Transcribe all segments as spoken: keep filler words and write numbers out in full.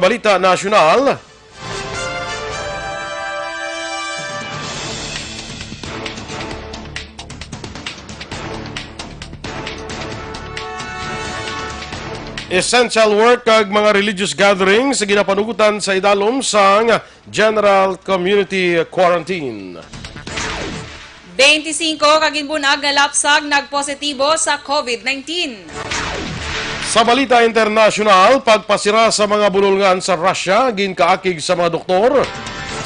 Balita Nasyonal. Essential work kag mga religious gatherings ginapanugutan sa idalom sang general community quarantine. Twenty-five ka ginbun-ag nga lapsag nagpositibo sa COVID nineteen. Sa balita internasyonal, pagpasira sa mga bulolngan sa Russia ginkaakig sa mga doktor,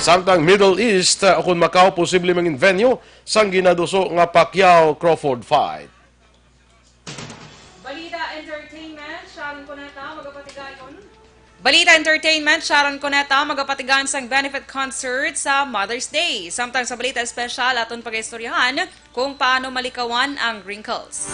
samtang Middle East, uh, ukon Macau posible mangin venue sang ginaduso nga Pacquiao-Crawford fight. Balita entertainment, Sharon Cuneta, magapatigayon. Balita entertainment, Sharon Cuneta, magapatigayon sang benefit concert sa Mother's Day. Samtang sa balita espesyal, aton pagaistoryahan kung paano malikawan ang wrinkles.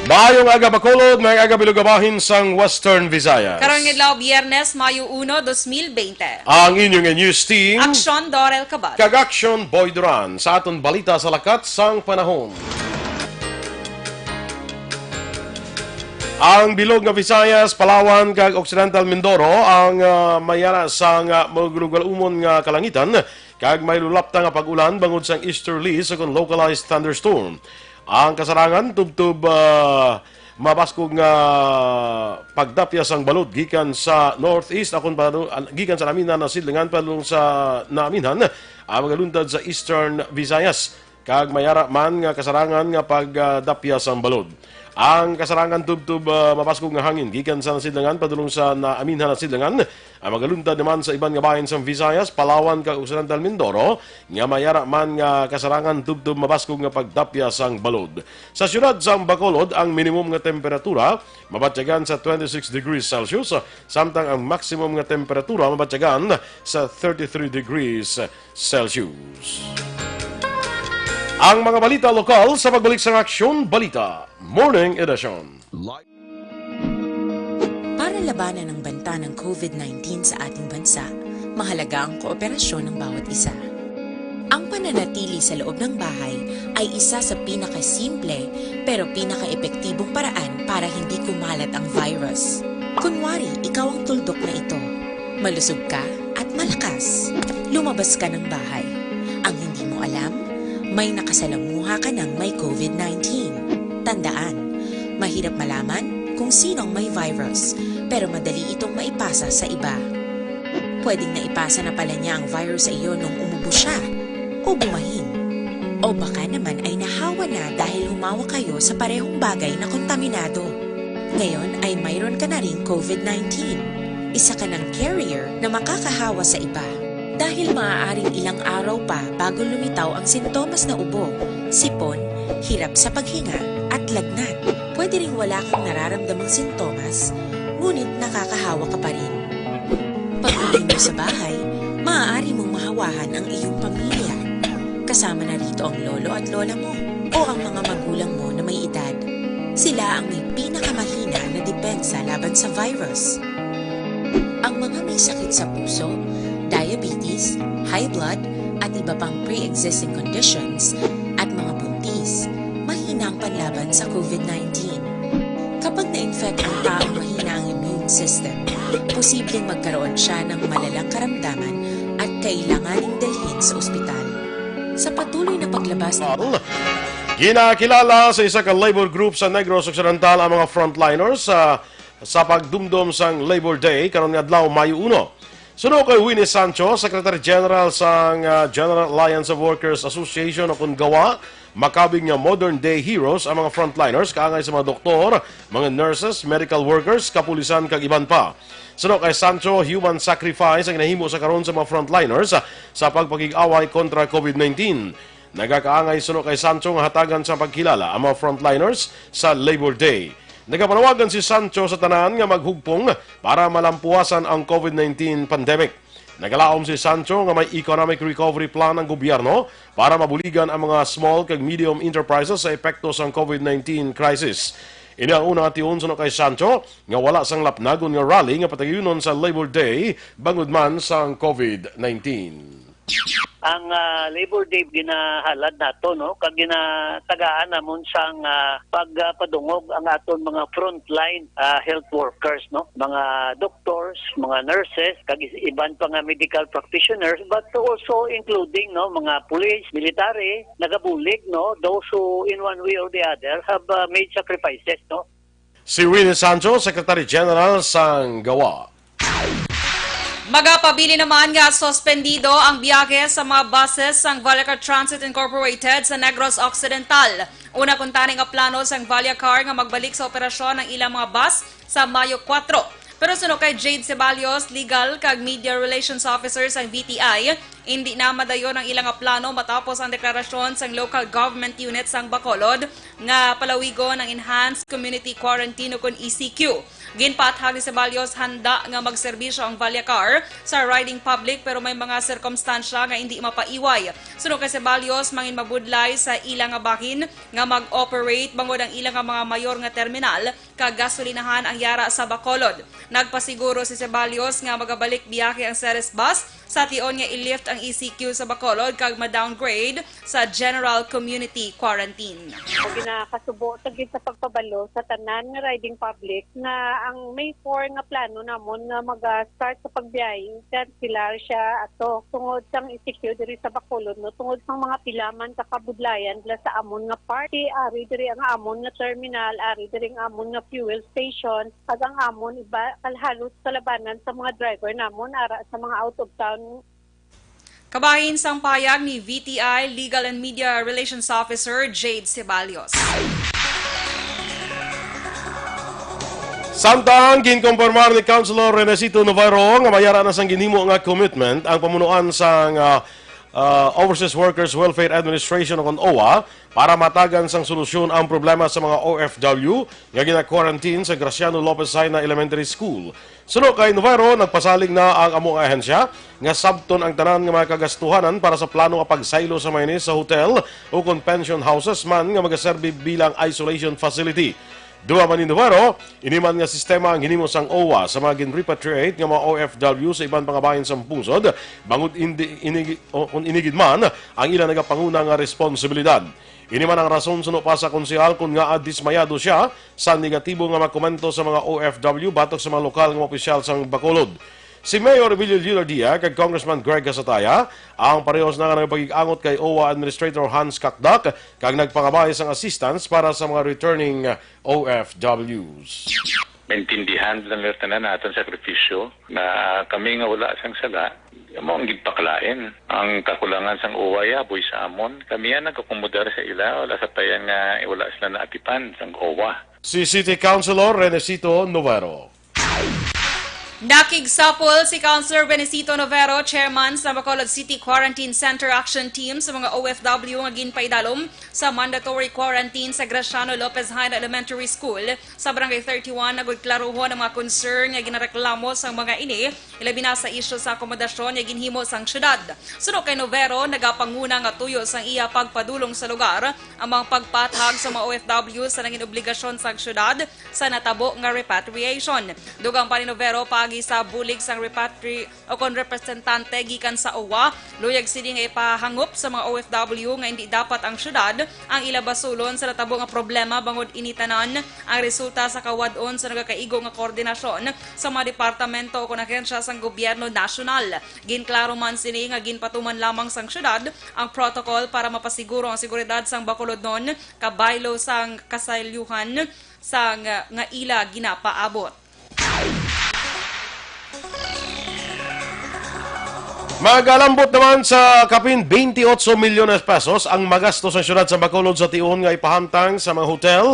Maayong aga, Bacolod, maayong aga, Bilog nga bahin sang Western Visayas. Karong adlaw, Biyernes, Mayo uno, dos mil bente. Ang inyong news team, Aksyon Dorel Cabal kag Aksyon Boy Duran, sa aton balita sa lakat sang panahon. Ang bilog nga Visayas, Palawan, kag Occidental Mindoro ang, ah, mayara sang, ah, magugalumon nga kalangitan kag may lulapta nga pag-ulan bangod sang easterlies ukon localized thunderstorm. Ang kasarangan tubtob, ah, mabaskog nga pagdapya sang balod gikan sa northeast, akon pa, gikan sa Naminhan nga sidlangan padulong sa Naminhan, ang magaluntad sa Eastern Visayas, kag mayara man nga kasarangan nga pagdapya sang balod. Ang kasarangan tubtob, ah, mabaskog nga hangin gikan sa nasidlangan padulong sa Naminhan nga sidlangan, ang magaluntad naman sa iban nga bahin sang Visayas, Palawan, kag Occidental Mindoro, nga mayara man nga kasarangan tubtob mabaskog nga pagdapya sang balod. Sa siyudad sang Bacolod, ang minimum nga temperatura mabatyagan sa twenty-six degrees Celsius, samtang ang maximum nga temperatura mabatyagan sa thirty-three degrees Celsius. Ang mga balita lokal sa pagbalik sang Aksyon Balita Morning Edition. Para labanan ang banta ng COVID nineteen sa ating bansa, mahalaga ang kooperasyon ng bawat isa. Ang pananatili sa loob ng bahay ay isa sa pinakasimple pero pinakaepektibong paraan para hindi kumalat ang virus. Kunwari, ikaw ang tuldok na ito. Malusog ka at malakas. Lumabas ka ng bahay. Ang hindi mo alam, may nakasalamuha ka ng may COVID nineteen. Tandaan, mahirap malaman kung sino ang may virus, pero madali itong maipasa sa iba. Pwedeng naipasa na pala niya ang virus sa iyo nung umubo siya o bumahin. O baka naman ay nahawa na dahil humawa kayo sa parehong bagay na kontaminado. Ngayon ay mayroon ka na ring COVID nineteen. Isa ka ng carrier na makakahawa sa iba. Dahil maaaring ilang araw pa bago lumitaw ang sintomas na ubo, sipon, hirap sa paghinga, at lagnat. Pwede ring wala kang nararamdamang sintomas, ngunit nakakahawa ka pa rin. Pag-uwi mo sa bahay, maaari mong mahawahan ang iyong pamilya. Kasama na rito ang lolo at lola mo o ang mga magulang mo na may edad. Sila ang may pinakamahina na depensa laban sa virus. Ang mga may sakit sa puso, diabetes, high blood, at iba pang pre-existing conditions, at mga buntis, mahina ang panlaban sa COVID nineteen. Kapag na-infect ang taong mahina ang immune system, posibleng magkaroon siya ng malalang karamdaman at kailanganing dalhin sa ospital. Sa patuloy na paglabas ng Ginakilala sa isa ka labor group sa Negros Occidental ang mga frontliners sa, sa pagdumdom sang Labor Day karon nga adlaw, Mayo uno. Suno kay Winnie Sancho, Secretary General sang, ah, General Alliance of Workers Association o kon GAWA, makabig nga modern day heroes ang mga frontliners, kaangay sa mga doktor, mga nurses, medical workers, kapulisan, kag iban pa. Suno kay Sancho, human sacrifice ang nahimo sa karon sa mga frontliners sa pagpakig-away kontra COVID nineteen. Nagakaangay, suno kay Sancho, nga hatagan sa pagkilala ang mga frontliners sa Labor Day. Nagapanawagan si Sancho sa tanan nga maghugpong para malampuwasan ang COVID nineteen pandemic. Nagalaom si Sancho nga may economic recovery plan ang gobyerno para mabuligan ang mga small kag medium enterprises sa epekto sang COVID nineteen crisis. Ini ang una nga tion, suno kay Sancho, nga wala sang lapnagon nga rally nga patagayunon sa Labor Day bangod man sang COVID nineteen. Ang, ah, Labor Day ginahalad nato, no, kag ginatagaan namon sang, ah, pagpadungog ang aton mga frontline, ah, health workers, no, mga doctors, mga nurses, kag is- iban pa nga medical practitioners, but also including, no, mga police, military, nagabulig, no, those who in one way or the other have, ah, made sacrifices, no. Si Willie Sancho, Secretary General sang GAWA. Magapabilin naman nga suspendido ang biyahe sa mga buses sang Vallecar Transit Incorporated sa Negros Occidental. Una kuntani nga plano sang Vallecar nga magbalik sa operasyon ang ilang mga bus sa Mayo kuwatro. Pero suno kay Jade Ceballos, Legal kag Media Relations Officer sang V T I, indi na madayon ang ilang nga plano matapos ang deklarasyon sang local government unit sang Bacolod nga palawigon ang Enhanced Community Quarantine o kon E C Q. Ginpaathag ni Ceballos handa nga magserbisyo ang Vallecar sa riding public, pero may mga sirkumstansya nga indi mapaiway. Suno kay Ceballos, mangin mabudlay sa ila nga bahin nga mag-operate bangod ang ila nga mga mayor nga terminal kag gasolinahan ang yara sa Bacolod. Nagpasiguro si Ceballos nga magabalik biyahe ang Ceres Bus sa tion nga i-lift ang E C Q sa Bacolod kag ma-downgrade sa general community quarantine. Ang ginakasubo ta gid sa pagpabalo sa tanan nga riding public nga ang May four nga plano namon nga maga-start sa pagbiyahe, cancelar siya ato tungod sang E C Q diri sa Bacolod, no, tungod sang mga pila man ka kabudlayan dira sa amon nga party, ari diri ang amon nga terminal, ari diri ang amon nga fuel station, kag ang amon iba kal-, halos kalabanan sa mga driver namon ara sa mga out of town. Kabahin sang pahayag ni V T I Legal and Media Relations Officer Jade Ceballos. Samtang ginkumpirmar ni Councilor Renesito Navarro nga mayara na sang ginhimo nga commitment ang pamunuan sang, ah, ah, Overseas Workers Welfare Administration o kon OWWA para matagan sang solusyon ang problema sa mga O F W nga gina-quarantine sa Graciano Lopez Jaena Elementary School. Suno kay Navarro, nagpasalig na ang amo nga ahensya nga sabton ang tanan nga mga kagastuhanan para sa plano nga pagsaylo sa mga ini sa hotel o kon pension houses man nga magaserbi bilang isolation facility. Dugang man ni Navarro, ini man nga sistema ang ginhimo sang OWWA sa mga gin-repatriate nga mga O F W sa iban pa nga bahin sang pungsod, bangod indi, inigi-, o, kon ini gid man ang ila nagapanguna nga responsibilidad. Ini man ang rason suno pa sa konsehal kon ngaa dismayado siya sa negatibo nga mga komento sa mga O F W batok sa mga lokal nga mga opisyal sang Bacolod. Si Mayor Emilio Leonardia kag Congressman Greg Casataya ang parehos na nga nagapakig-angot kay OWWA Administrator Hans Cacdac kag nagpangabay sang assistance para sa mga returning O F Ws. Maintindihan lang nila tanan naton sakripisyo, nga kami nga wala sang sala, amo ang ginpakalain. Ang kakulangan sang OWWA ya, aboy sa amon. Kami ang nag-akomodar sa ila, wala sa payan nga wala sila naatipan sang OWWA. Si City Councilor Renesito Navarro. Nakigsapol si Councilor Renesito Navarro, chairman sa Bacolod City Quarantine Center Action Team, sa mga O F W nga ginpaidalom sa mandatory quarantine sa Graciano Lopez Jaena Elementary School sa Barangay thirty-one, agud klaruhon ang mga concern nga ginareklamo sang mga ini, ilabi na sa isyu sa akomodasyon nga ginhimo sang syudad. Suno kay Navarro, nagapanguna nga tuyo sang iya pagpadulong sa lugar ang mga pagpaathag sa mga O F W sa nangin obligasyon sang syudad sa natabo nga repatriation. Dugang pa ni Navarro, paagi sa bulig sang repatri-, o kon representante gikan sa OWWA, luyag sini nga ipahangop sa mga O F W nga indi dapat ang syudad ang ila basulon sa natabo nga problema, bangod ini tanan ang resulta sa kawad-on sa nagakaigo nga koordinasyon sa mga departamento o kon ahensya sang gobyerno nasyonal. Ginklaro man sini nga ginpatuman lamang sang syudad ang protocol para mapasiguro ang seguridad sang Bacolodnon kabaylo sang kasaylohan sang nga ila ginapaabot. Magalambot naman sa kapin twenty-eight milyones pesos ang magastos ang siyudad sa Bacolod sa tion nga ipahamtang sa mga hotel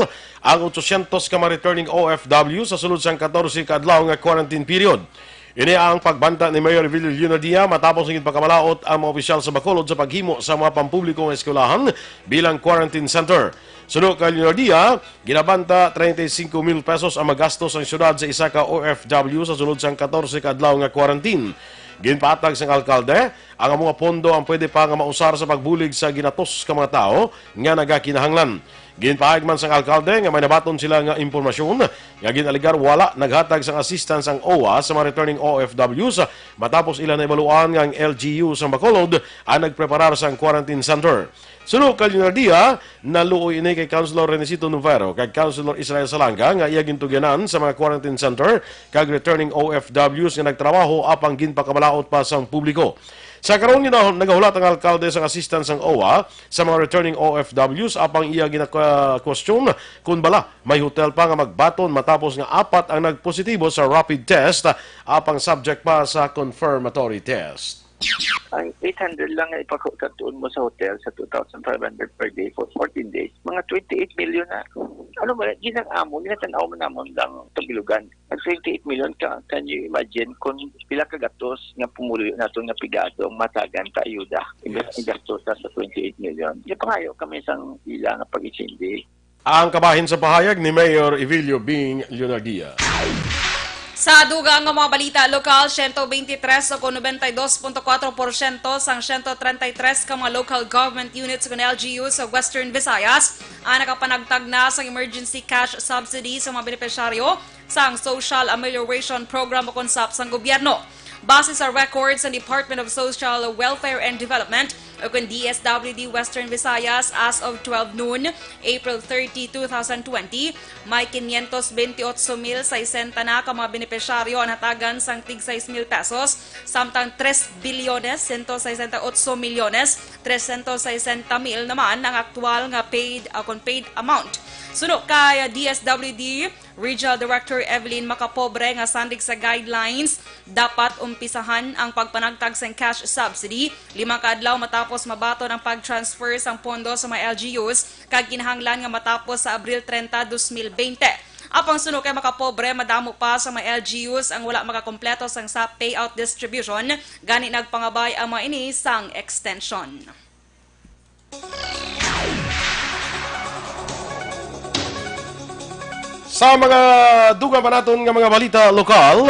ang eight hundred ka mga returning O F W sa sulod sang katorse ka adlaw nga quarantine period. Ini ang pagbanta ni Mayor Emilio Leonardia matapos nga ginpakamalaot ang mga opisyal sa Bacolod sa paghimo sa mga pampubliko nga eskwelahan bilang quarantine center. Suno kay Leonardia, ginabanta treinta y cinco mil pesos ang magastos sang siyudad sa isa ka O F W sa sulod sang katorse ka adlaw nga quarantine. Ginpatag sang alkalde, ang amo nga pondo ang pwede pa nga mausar sa pagbulig sa ginatos ka mga tawo nga nagakinahanglan. Ginpahayag man sang alkalde nga may nabaton sila nga impormasyon nga gin-alegar wala naghatag sang assistance ang owa sa mga returning O F Ws matapos ila naibaluan nga ang L G U sang Bacolod ang nagpreparar sang quarantine center. Suno kay Leonardia, naluoy ini kay Councilor Renesito Novero kag Councilor Israel Salanga nga iya gintugyanan sa mga quarantine center kag returning O F Ws nga nagtrabaho apang ginpakamalaut pa sang publiko. Sa karon, gina-, nagahulat ang alkalde sang assistance sang owa sa mga returning O F Ws apang iya ginakwestiyon kon bala may hotel pa nga magbaton matapos nga apat ang nagpositibo sa rapid test apang subject pa sa confirmatory test. Ang eight hundred lang nga ipakatuon mo sa hotel sa two thousand five hundred per day for fourteen days, mga twenty-eight million na. Ano ba, ginang-amo, ginatanaw man namon lang sa bilugan. Ang twenty-eight million, ka, can you imagine kung pila ka gatos nga pumuluyo naton nga pigado ang matagan ka ayuda? Yes. Igastos sa twenty-eight million. Di pangayo kami sang ila nga pag-isindi. Ang kabahin sa pahayag ni Mayor Evilio Bing Leonardia. Sa dugang nga mga balita lokal, siyento beintitres o kon nobenta y dos punto kuwatro porsyento sang siyento treinta y tres ka mga local government units kon L G U sa Western Visayas ang nakapanagtag na sang emergency cash subsidy sa mga benepisyaryo sang Social Amelioration Program o kon SAP sang gobyerno. Base sa records sa Department of Social Welfare and Development o kon D S W D Western Visayas, as of twelve noon, April thirty, two thousand twenty, may quinientos veintiocho mil sesenta na ka mga benepisyaryo ang natagan sang tig sais mil pesos, samtang tres bilyones sento sesenta y ocho milyones trescientos sesenta mil naman ang aktual nga paid, ah, kon paid amount. Suno kay D S W D Regional Director Evelyn Macapobre, nga sandig sa guidelines, dapat umpisahan ang pagpanagtag sang cash subsidy lima ka adlaw matapos mabaton ang pag-transfer sang pondo sa mga L G Us, kag kinahanglan nga matapos sa Abril treinta, dos mil bente. Apang suno kay Macapobre, madamo pa sa mga L G Us ang wala makakompleto sang SAP payout distribution, gani nagpangabay ang mga ini sang extension. Sa mga dugang pa naton nga mga balita lokal,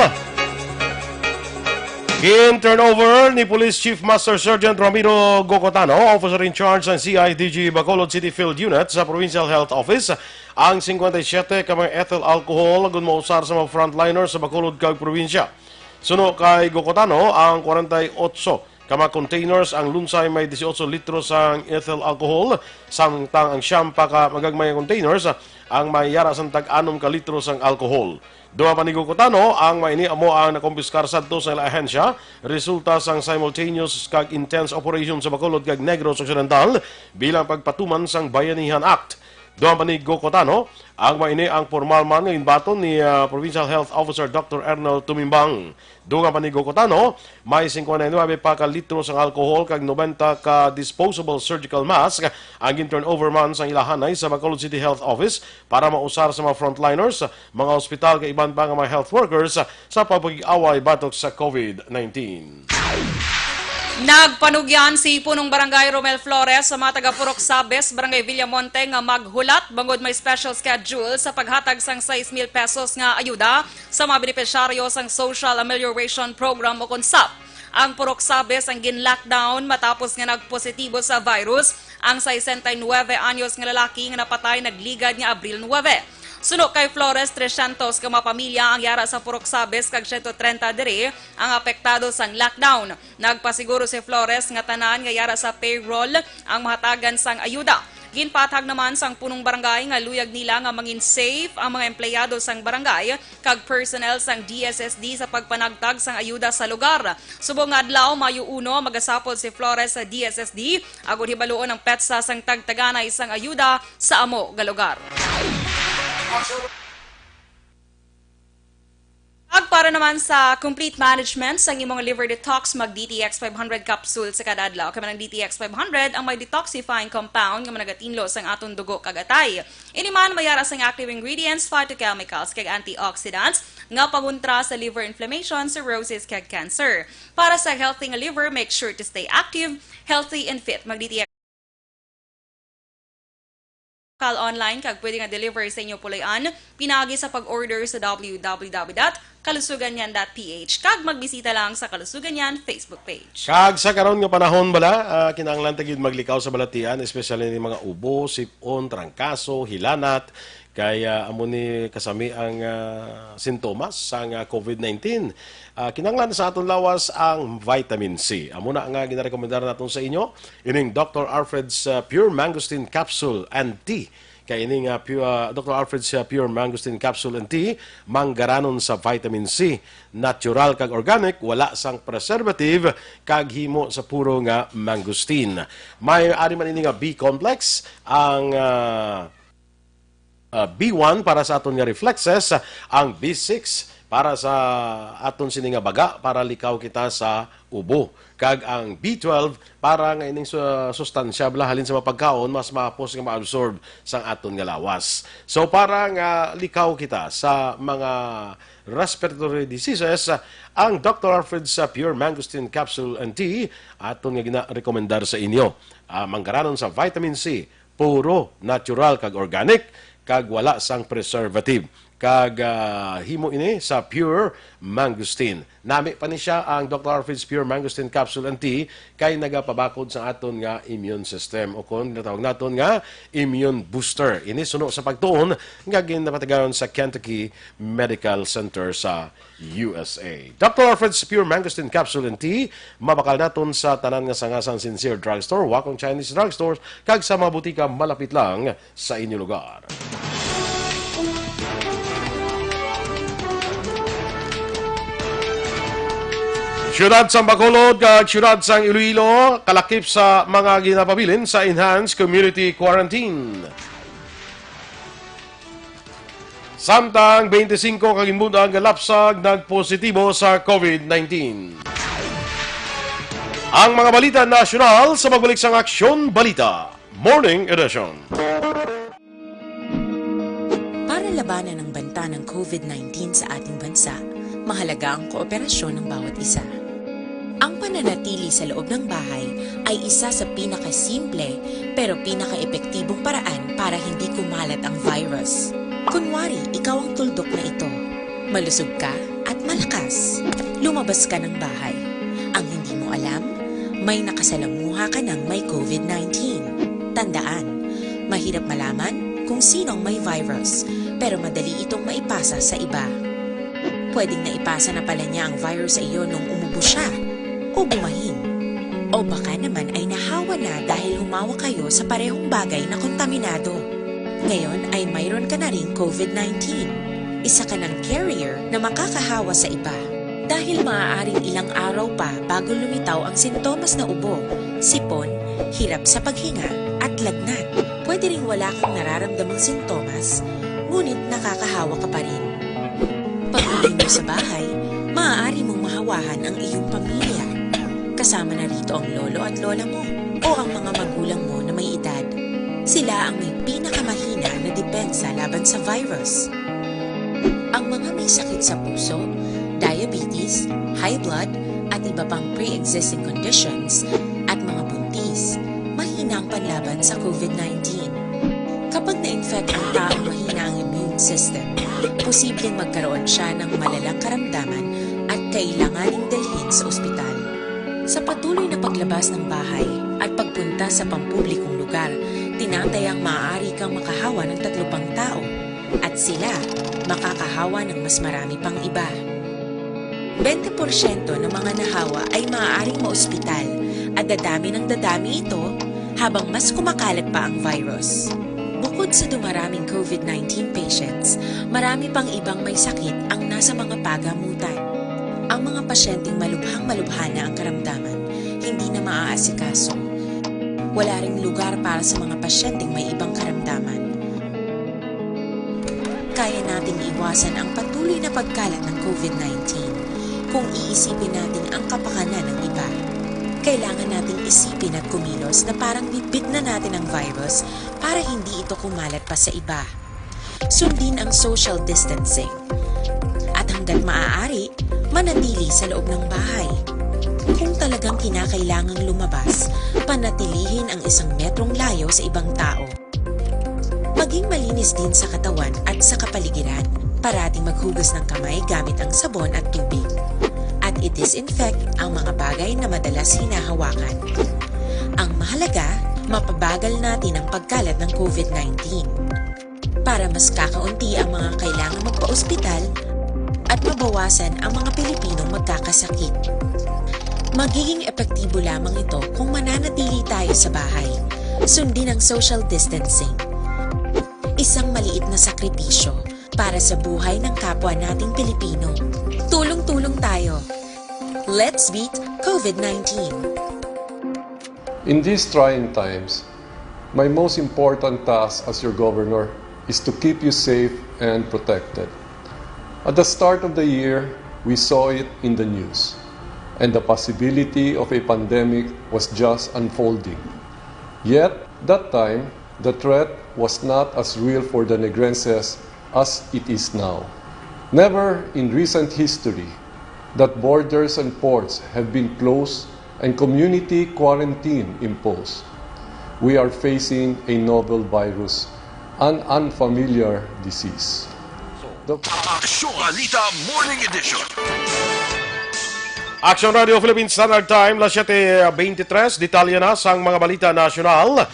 gin-turnover ni Police Chief Master Sergeant Ramiro Gocotano, officer in charge sang C I D G Bacolod City Field Unit sa Provincial Health Office, ang singkwenta y siyete ka mga ethyl alcohol nga mausar sa mga frontliners sa Bacolod kag probinsya. Suno kay Gocotano, ang kwarenta y otso ka mga containers ang lunsay may dieciocho litro sang ethyl alcohol, samtang ang siyam pa ka magagmay nga containers ang may yara sang tag-anom ka litro sang alcohol. Dugang pa ni Gocotano, ang mga ini amo ang nakumpiskar sadto sa ila ahensya, resulta sang simultaneous kag intense operation sa Bacolod kag Negros Occidental bilang pagpatuman sang Bayanihan Act. Dugang pa ni Gocotano, ang mga ini ang pormal man nga ginbaton ni, ah, Provincial Health Officer Doctor Ernel Tumimbang. Dugang pa ni Gocotano, may singkwenta y nuebe pa ka litro sang alcohol kag nobenta ka disposable surgical mask ang gin-turnover man sang ila hanay sa Bacolod City Health Office para mausar sa mga frontliners, mga ospital kag iban pa nga mga health workers sa pagpakig-away batok sa COVID nineteen. Nagpanugyan si Punong Barangay Romel Flores sa mga taga Purok Sabes, Barangay Villamonte, nga maghulat bangod may special schedule sa paghatag sang sais mil pesos nga ayuda sa mga benepisyaryo sang Social Amelioration Program o kon SAP. Ang Purok Sabes ang gin-lockdown matapos nga nagpositibo sa virus ang sesenta y nuebe anyos nga lalaki nga napatay nagligad nga Abril nuebe. Suno kay Flores, trescientos ka mga pamilya ang yara sa Purok Sabes kag siyento treinta diri ang apektado sang lockdown. Nagpasiguro si Flores nga tanan nga yara sa payroll ang mahatagan sang ayuda. Ginpaathag naman sang punong barangay nga luyag nila nga mangin safe ang mga empleyado sang barangay kag personnel sang D S S D sa pagpanagtag sang ayuda sa lugar. Subong nga adlaw, Mayo uno, magasapol si Flores sa D S S D agud hibaluon ang petsa sang tagtaganay sang ayuda sa amo nga lugar. Kag para naman sa complete management sang imong liver detox, mag D T X five hundred capsule sa kada adlaw. Kay man ang D T X five hundred ang may detoxifying compound nga managatinlo sang aton dugo kag atay. Ini man may ara sang active ingredients, phytochemicals, kag antioxidants nga pangontra sa liver inflammation, cirrhosis, kag cancer. Para sa healthy nga liver, make sure to stay active, healthy, and fit. Mag D T X Call online kag pwede nga deliver sa inyo puloy-an pinaagi sa pag-order sa w w w dot kalusugan yan dot p h kag magbisita lang sa Kalusugan Yan Facebook page. Kag sa karon nga panahon bala, ah, kinahanglan ta gyud maglikaw sa balatian, especially ni mga ubo, sip-on, trangkaso, hilanat, kay ah, amo ni kasami ang ah, sintomas sang ah, covid nineteen. Ah, kinahanglan sa aton lawas ang vitamin C. Amo na nga ginarekomendar naton sa inyo ining Doctor Alfred's ah, Pure Mangosteen Capsule and Tea. Kay ini nga pu- ah, Doctor Alfred's ah, Pure Mangosteen Capsule and Tea, manggaranon sa vitamin C, natural kag organic, wala sang preservative, kag himo sa puro nga mangosteen. May ari man ini nga B complex, ang ah, ah, B one para sa aton nga reflexes, ang B six para sa aton sini nga baga para likaw kita sa ubo, kag ang B twelve para nga ining su- sustansya bala halin sa mga pagkaon mas mahapos nga ma-absorb sang aton nga lawas. So para nga likaw kita sa mga respiratory diseases, ang Doctor Alfred's Pure Mangosteen Capsule and Tea aton nga gina-rekomendar sa inyo. Ah, manggaranon sa vitamin C, puro, natural kag organic, kag wala sang preservative. Kag ah, himo ini sa pure mangosteen. Nami pa ni siya ang Doctor Alfred's Pure Mangosteen Capsule and Tea kay nagapabakod sa aton nga immune system, o kon ginatawag naton nga immune booster. Ini suno sa pagtuon nga ginapatigayon sa Kentucky Medical Center sa U S A. Doctor Alfred's Pure Mangosteen Capsule and Tea, mabakal naton sa tanan nga sanga sang Sincere Drugstore, Wakong Chinese Drugstores, kag sa mga butika malapit lang sa inyo lugar. Siyudad sang Bacolod kag siyudad sang Iloilo kalakip sa mga ginapabilin sa enhanced community quarantine. Samtang twenty-five ka ginbuntag nga lapsag nagpositibo sa covid nineteen. Ang mga balita nasyonal sa pagbalik sang Aksyon Balita Morning Edition. Para labanan ang banta ng covid nineteen sa ating bansa, mahalaga ang kooperasyon ng bawat isa. Ang pananatili sa loob ng bahay ay isa sa pinakasimple pero pinakaepektibong paraan para hindi kumalat ang virus. Kunwari, ikaw ang tuldok na ito. Malusog ka at malakas. Lumabas ka ng bahay. Ang hindi mo alam, may nakasalamuha ka ng may covid nineteen. Tandaan, mahirap malaman kung sino ang may virus, pero madali itong maipasa sa iba. Pwedeng naipasa na pala niya ang virus sa iyo nung umubo siya o bumahin. O baka naman ay nahawa na dahil humawa kayo sa parehong bagay na kontaminado. Ngayon ay mayroon ka na ring covid nineteen. Isa ka ng carrier na makakahawa sa iba. Dahil maaaring ilang araw pa bago lumitaw ang sintomas na ubo, sipon, hirap sa paghinga, at lagnat. Pwede ring wala kang nararamdamang sintomas, ngunit nakakahawa ka pa rin. Pag-uwi mo sa bahay, maaari mong mahawahan ang iyong pamilya. Kasama na rito ang lolo at lola mo o ang mga magulang mo na may edad. Sila ang may pinakamahina na depensa laban sa virus. Ang mga may sakit sa puso, diabetes, high blood, at iba pang pre-existing conditions, at mga buntis, mahina ang panlaban sa covid nineteen. Kapag na-infect ang taong mahina ang immune system, posibleng magkaroon siya ng malalang karamdaman at kailanganing dalhin sa ospital. Sa patuloy na paglabas ng bahay at pagpunta sa pampublikong lugar, tinatayang maaari kang makahawa ng tatlo pang tao at sila makakahawa ng mas marami pang iba. Bente porsyento ng mga nahawa ay maaaring maospital at dadami ng dadami ito habang mas kumakalat pa ang virus. Bukod sa dumaraming covid nineteen patients, marami pang ibang may sakit ang nasa mga pagamutan. Ang mga pasyenteng malubhang-malubha na ang karamdaman, hindi na maaasikaso. Wala ring lugar para sa mga pasyenteng may ibang karamdaman. Kaya nating iwasan ang patuloy na pagkalat ng covid nineteen kung iisipin natin ang kapakanan ng iba. Kailangan nating isipin at kumilos na parang bitbit na natin ang virus para hindi ito kumalat pa sa iba. Sundin ang social distancing. At hanggat maaari, manatili sa loob ng bahay. Kung talagang kinakailangang lumabas, panatilihin ang isang metrong layo sa ibang tao. Maging malinis din sa katawan at sa kapaligiran. Parating maghugas ng kamay gamit ang sabon at tubig. At i-disinfect ang mga bagay na madalas hinahawakan. Ang mahalaga, mapabagal natin ang pagkalat ng COVID nineteen. Para mas kakaunti ang mga kailangan magpa-ospital at mabawasan ang mga Pilipinong magkakasakit. Magiging epektibo lamang ito kung mananatili tayo sa bahay. Sundin ang social distancing. Isang maliit na sakripisyo para sa buhay ng kapwa nating Pilipino. Tulong-tulong tayo. Let's beat COVID nineteen. In these trying times, my most important task as your governor is to keep you safe and protected. At the start of the year, we saw it in the news, and the possibility of a pandemic was just unfolding. Yet, that time, the threat was not as real for the Negrenses as it is now. Never in recent history that borders and ports have been closed and community quarantine imposed. We are facing a novel virus, an unfamiliar disease. The Aksyon Balita Morning Edition. Action Radio Philippine Standard Time, las siete veintitrés. Detalye na sang mga balita nasyonal.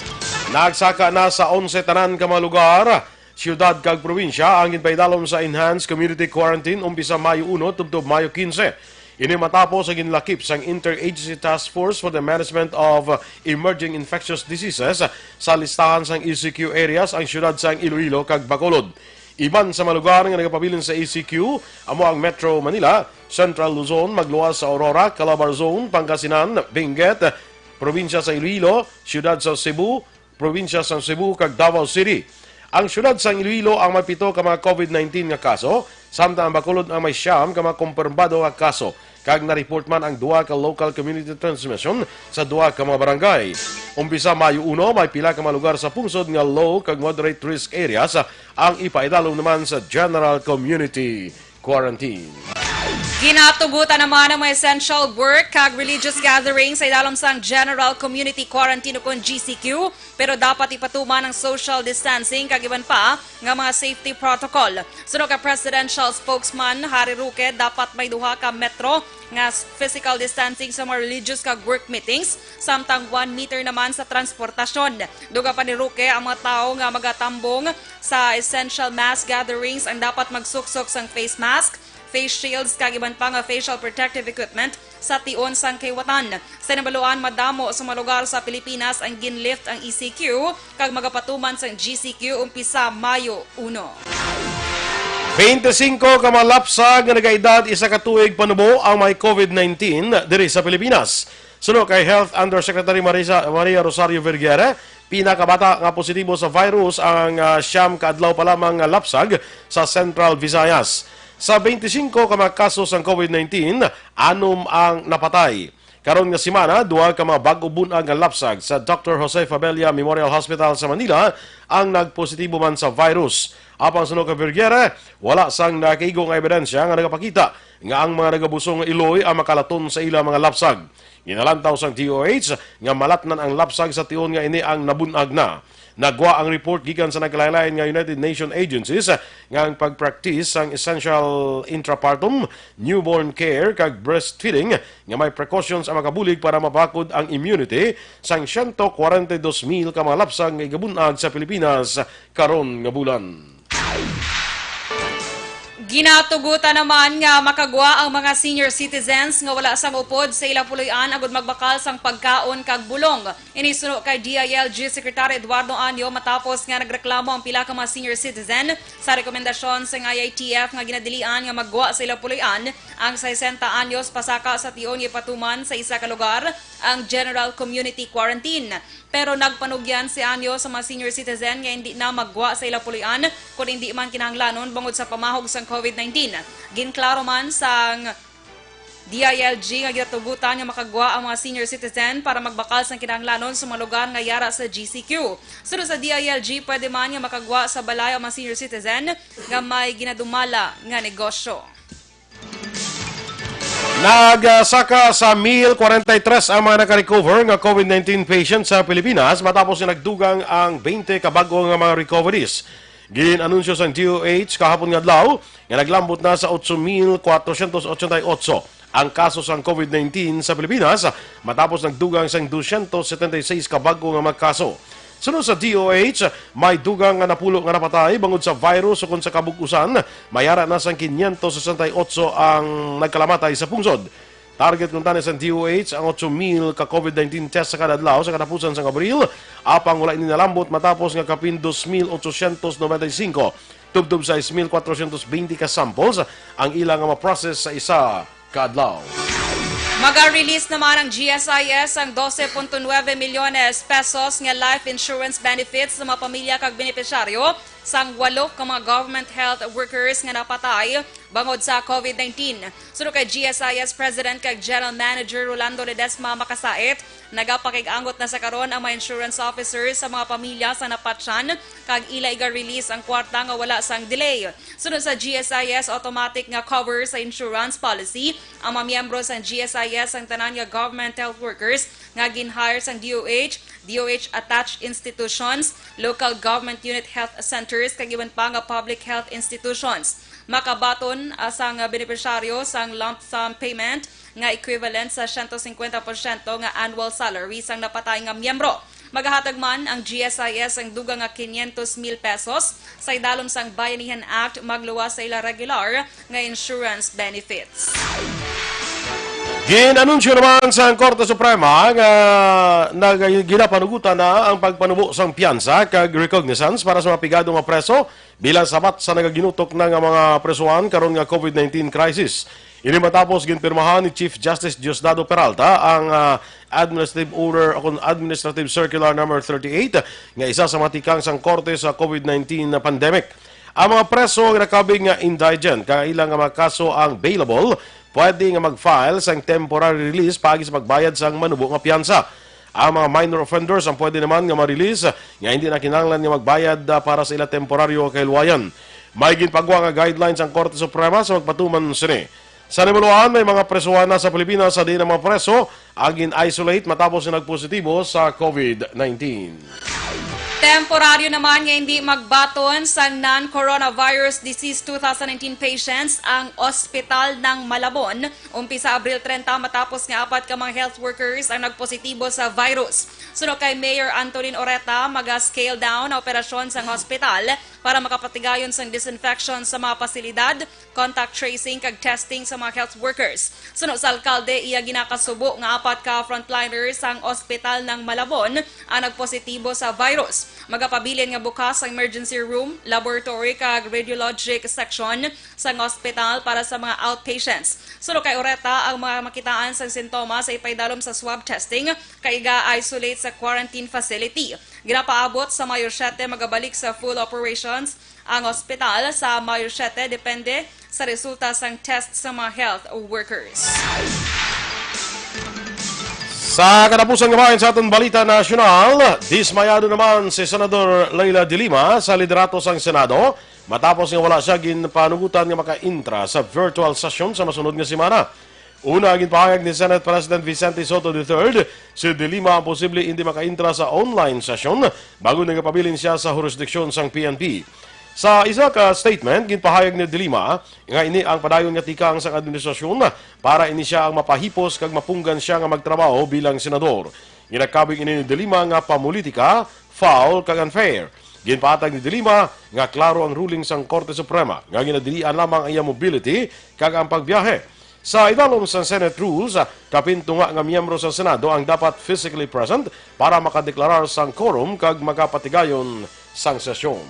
Nagsaka na sa onse tanan ka mga lugar, siyudad kag probinsya ang ginpaidalom sa Enhanced Community Quarantine umpisa Mayo uno tubtob Mayo quince. Ini matapos ang ginlakip sang Interagency Task Force for the Management of Emerging Infectious Diseases sa listahan sang E C Q areas ang siyudad sang Iloilo kag Bacolod. Iban sa mga lugar nga nagapabilin sa E C Q amo ang Metro Manila, Central Luzon, magluwas sa Aurora, Calabar Zone, Pangasinan, Benguet, probinsya sa Iloilo, siyudad sa Cebu, probinsya sa Cebu, kag Davao City. Ang siyudad sang Iloilo ang may pito ka mga COVID nineteen nga kaso, samtang ang Bacolod ang may siyam ka mga kumpirmado nga kaso, kag na-report man ang duha ka local community transmission sa duha ka mga barangay. Umpisa Mayo uno, may pila ka mga lugar sa pungsod nga low kag moderate risk areas ang ipaidalom naman sa general community quarantine. Ginatugutan naman ang mga essential work kag religious gathering sa idalom sang General Community Quarantine ukon G C Q, pero dapat ipatuman ang social distancing kag iban pa nga mga safety protocol. Suno kay Presidential Spokesman Harry Roque, dapat may duha ka metro nga physical distancing sa mga religious kag work meetings, samtang one meter naman sa transportasyon. Dugang pa ni Roque, ang mga tawo nga magatambong sa essential mass gatherings ang dapat magsuksok sang face mask, face shields kag iban pa nga facial protective equipment sa tion sang kaliwatan. Sa nabaluan, madamo sa mga lugar sa Pilipinas ang ginlift ang E C Q kag magapatuman sang G C Q umpisa Mayo uno. Twenty-five ka mga lapsag nga nagaedad isa ka tuig panubo ang may COVID nineteen diri sa Pilipinas. Suno kay Health Undersecretary Marisa, Maria Rosario Vergere, pinakabata nga positibo sa virus ang ah, siyam ka adlaw pa lamang nga lapsag sa Central Visayas. Sa twenty-five ka mga kaso sang COVID nineteen, anom ang napatay. Karon nga semana, duha ka mga bag-o bunag nga lapsag sa Doctor Jose Fabella Memorial Hospital sa Manila ang nagpositibo man sa virus. Apang suno kay Vergere, wala sang nakaigo nga ebidensya nga nagapakita nga ang mga nagabusong nga iloy ang makalaton sa ila mga lapsag. Ginalantaw sang D O H nga malatnan ang lapsag sa tion nga ini ang nabunag na. Nagwa ang report gikan sa nagkalain-lain nga United Nations agencies nga ang pag-practice sang essential intrapartum, newborn care, kag breastfeeding nga may precautions ang makabulig para mabakod ang immunity sang siyento kwarenta y dos mil ka mga lapsag nga igabunag sa Pilipinas karon nga bulan. Ginatugutan naman nga makagwa ang mga senior citizens nga wala sang upod sa ila puloy-an agud magbakal sang pagkaon kag bulong. Ini suno kay D I L G Secretary Eduardo Anyo matapos nga nagreklamo ang pila ka mga senior citizen sa rekomendasyon sang I I T F nga ginadilian nga maggwa sa ila puloy-an ang sesenta anyos pasaka sa tion nga ipatuman sa isa ka lugar ang general community quarantine. Pero nagpanugyan si Anyo sa mga senior citizen nga hindi na maggwa sa ila puloy-an kon hindi man kinahanglanon bangod sa pamahog sang COVID nineteen. Ginklaro man sang D I L G nga ginatugutan nga makagwa ang mga senior citizen para magbakal sang kinahanglanon sa mga lugar nga yara sa G C Q. Suno sa D I L G, pwede man nga makagwa sa balay ang mga senior citizen nga may ginadumala nga negosyo. Nagsaka sa mil kwarenta y tres ang mga nakarecover nga COVID nineteen patients sa Pilipinas matapos nga nagdugang ang twenty ka bag-o nga mga recoveries. Gin-anunsyo sang D O H kahapon nga adlaw nga naglambot na sa otso mil kwatrosyentos otsenta y otso ang kaso sang COVID nineteen sa Pilipinas matapos nagdugang sang dosyentos setenta y seis ka bag-o nga mga kaso. Suno sa D O H, may dugang nga napulo nga napatay bangod sa virus, ukon sa kabug-usan, may ara na sang kinyentos sesenta y otso ang nagkalamatay sa pungsod. Target kuntani sang D O H ang otso mil ka COVID nineteen test sa kada adlaw sa katapusan sang Abril, apang wala ini nalambot matapos nga kapin dos mil otosyentos nobenta y singko, tubtob sais mil kwatrosyentos bente ka samples ang ila nga ma-process sa isa ka adlaw. Maga-release naman ang G S I S ang dose punto nuebe milyones pesos nga life insurance benefits sa mga pamilya kag benepisyaryo sang walo ka mga government health workers nga napatay bangod sa COVID nineteen. Suno kay G S I S President kag General Manager Rolando Ledesma Makasait, nagapakig-angot na sa karon ang mga insurance officers sa mga pamilya sa napatyan kag ila iga-release ang kwarta nga wala sang delay. Suno sa G S I S automatic nga cover sa insurance policy ang mga miyembro sang G S I S, ang tanan nga government health workers nga gin-hire sang D O H, D O H attached institutions, local government unit health centers, kag iban pa nga public health institutions. Makabaton, ah, sang benepisyaryo sang lump sum payment nga equivalent sa siyento singkwenta porsyento nga annual salary sang napatay nga miyembro. Magahatag man ang G S I S ang dugang nga kinyentos mil pesos sa idalom sang Bayanihan Act magluwas sa ila regular nga insurance benefits. Gin-anunsyo naman sa Korte Suprema nga nag-, ginapanugutan na ang pagpanubo sang piyansa kag recognizance para sa mga pigado nga preso bilang sabat sa nagaginutok na nga mga presohan karon nga COVID nineteen crisis. Ini matapos ginpirmahan ni Chief Justice Diosdado Peralta ang, ah, Administrative Order o kon Administrative Circular Number thirty-eight nga isa sa matikang sang korte sa COVID nineteen na pandemic. Ang mga preso nga nakabig nga indigent kag ila nga mga kaso ang bailable, pwede nga mag-file sang temporary release paagi sa pagbayad sang manubo nga piyansa. Ang mga minor offenders ang pwede naman nga ma-release nga hindi na kinahanglan nga magbayad, ah, para sa ila temporaryo nga kahilwayan. May ginpagwa nga guidelines ang Korte Suprema sa pagpatuman sini. Sa nabuluan, may mga presohan na sa Pilipinas sa diin ang mga preso ang gin-isolate matapos nga nagpositibo sa COVID nineteen. Temporaryo naman nga hindi magbaton sang non-coronavirus disease two thousand nineteen patients ang Ospital ng Malabon umpisa Abril trenta, matapos nga apat ka mga health workers ang nagpositibo sa virus. Suno kay Mayor Antonin Oreta, maga-scale down ang operasyon sang hospital para makapatigayon sang disinfection sa mga pasilidad, contact tracing, kag testing sa mga health workers. Suno sa alkalde, iya ginakasubo nga apat ka frontliners sang Ospital ng Malabon ang nagpositibo sa virus. Magapabilin nga bukas ang emergency room, laboratory, kag radiologic section sang ospital para sa mga outpatients. Suno kay Oreta, ang mga makitaan sang sintomas ay paidalom sa swab testing kag iga-isolate sa quarantine facility. Ginapaabot sa Mayo siete magabalik sa full operations ang ospital sa Mayo siete, depende sa resulta sang test sa mga health workers. Sa katapusan nga bahin sa aton balita nasyonal, dismayado naman si Senador Leila de Lima sa liderato sang Senado matapos nga wala siya ginpanugutan nga makaintra sa virtual session sa masunod nga semana. Una, ginpahayag ni Senate President Vicente Sotto the third, si De Lima ang posible hindi makaintra sa online session bangod nagapabilin siya sa jurisdiction sang P N P. Sa isa ka statement, ginpahayag ni De Lima nga ini ang padayon nga tikang sang administrasyon para ini siya ang mapahipos kag mapunggan siya nga magtrabaho bilang senador. Ginakabig ini ni De Lima nga pamulitika, foul kag unfair. Ginpahatag ni De Lima nga klaro ang ruling sang Korte Suprema nga ginadilian lamang ang iya mobility kag ang pagbiyahe. Sa idalom sang Senate rules, kapin tunga nga miyembro sang Senado ang dapat physically present para makadeklarar sang quorum kag makapatigayon sang sesyon.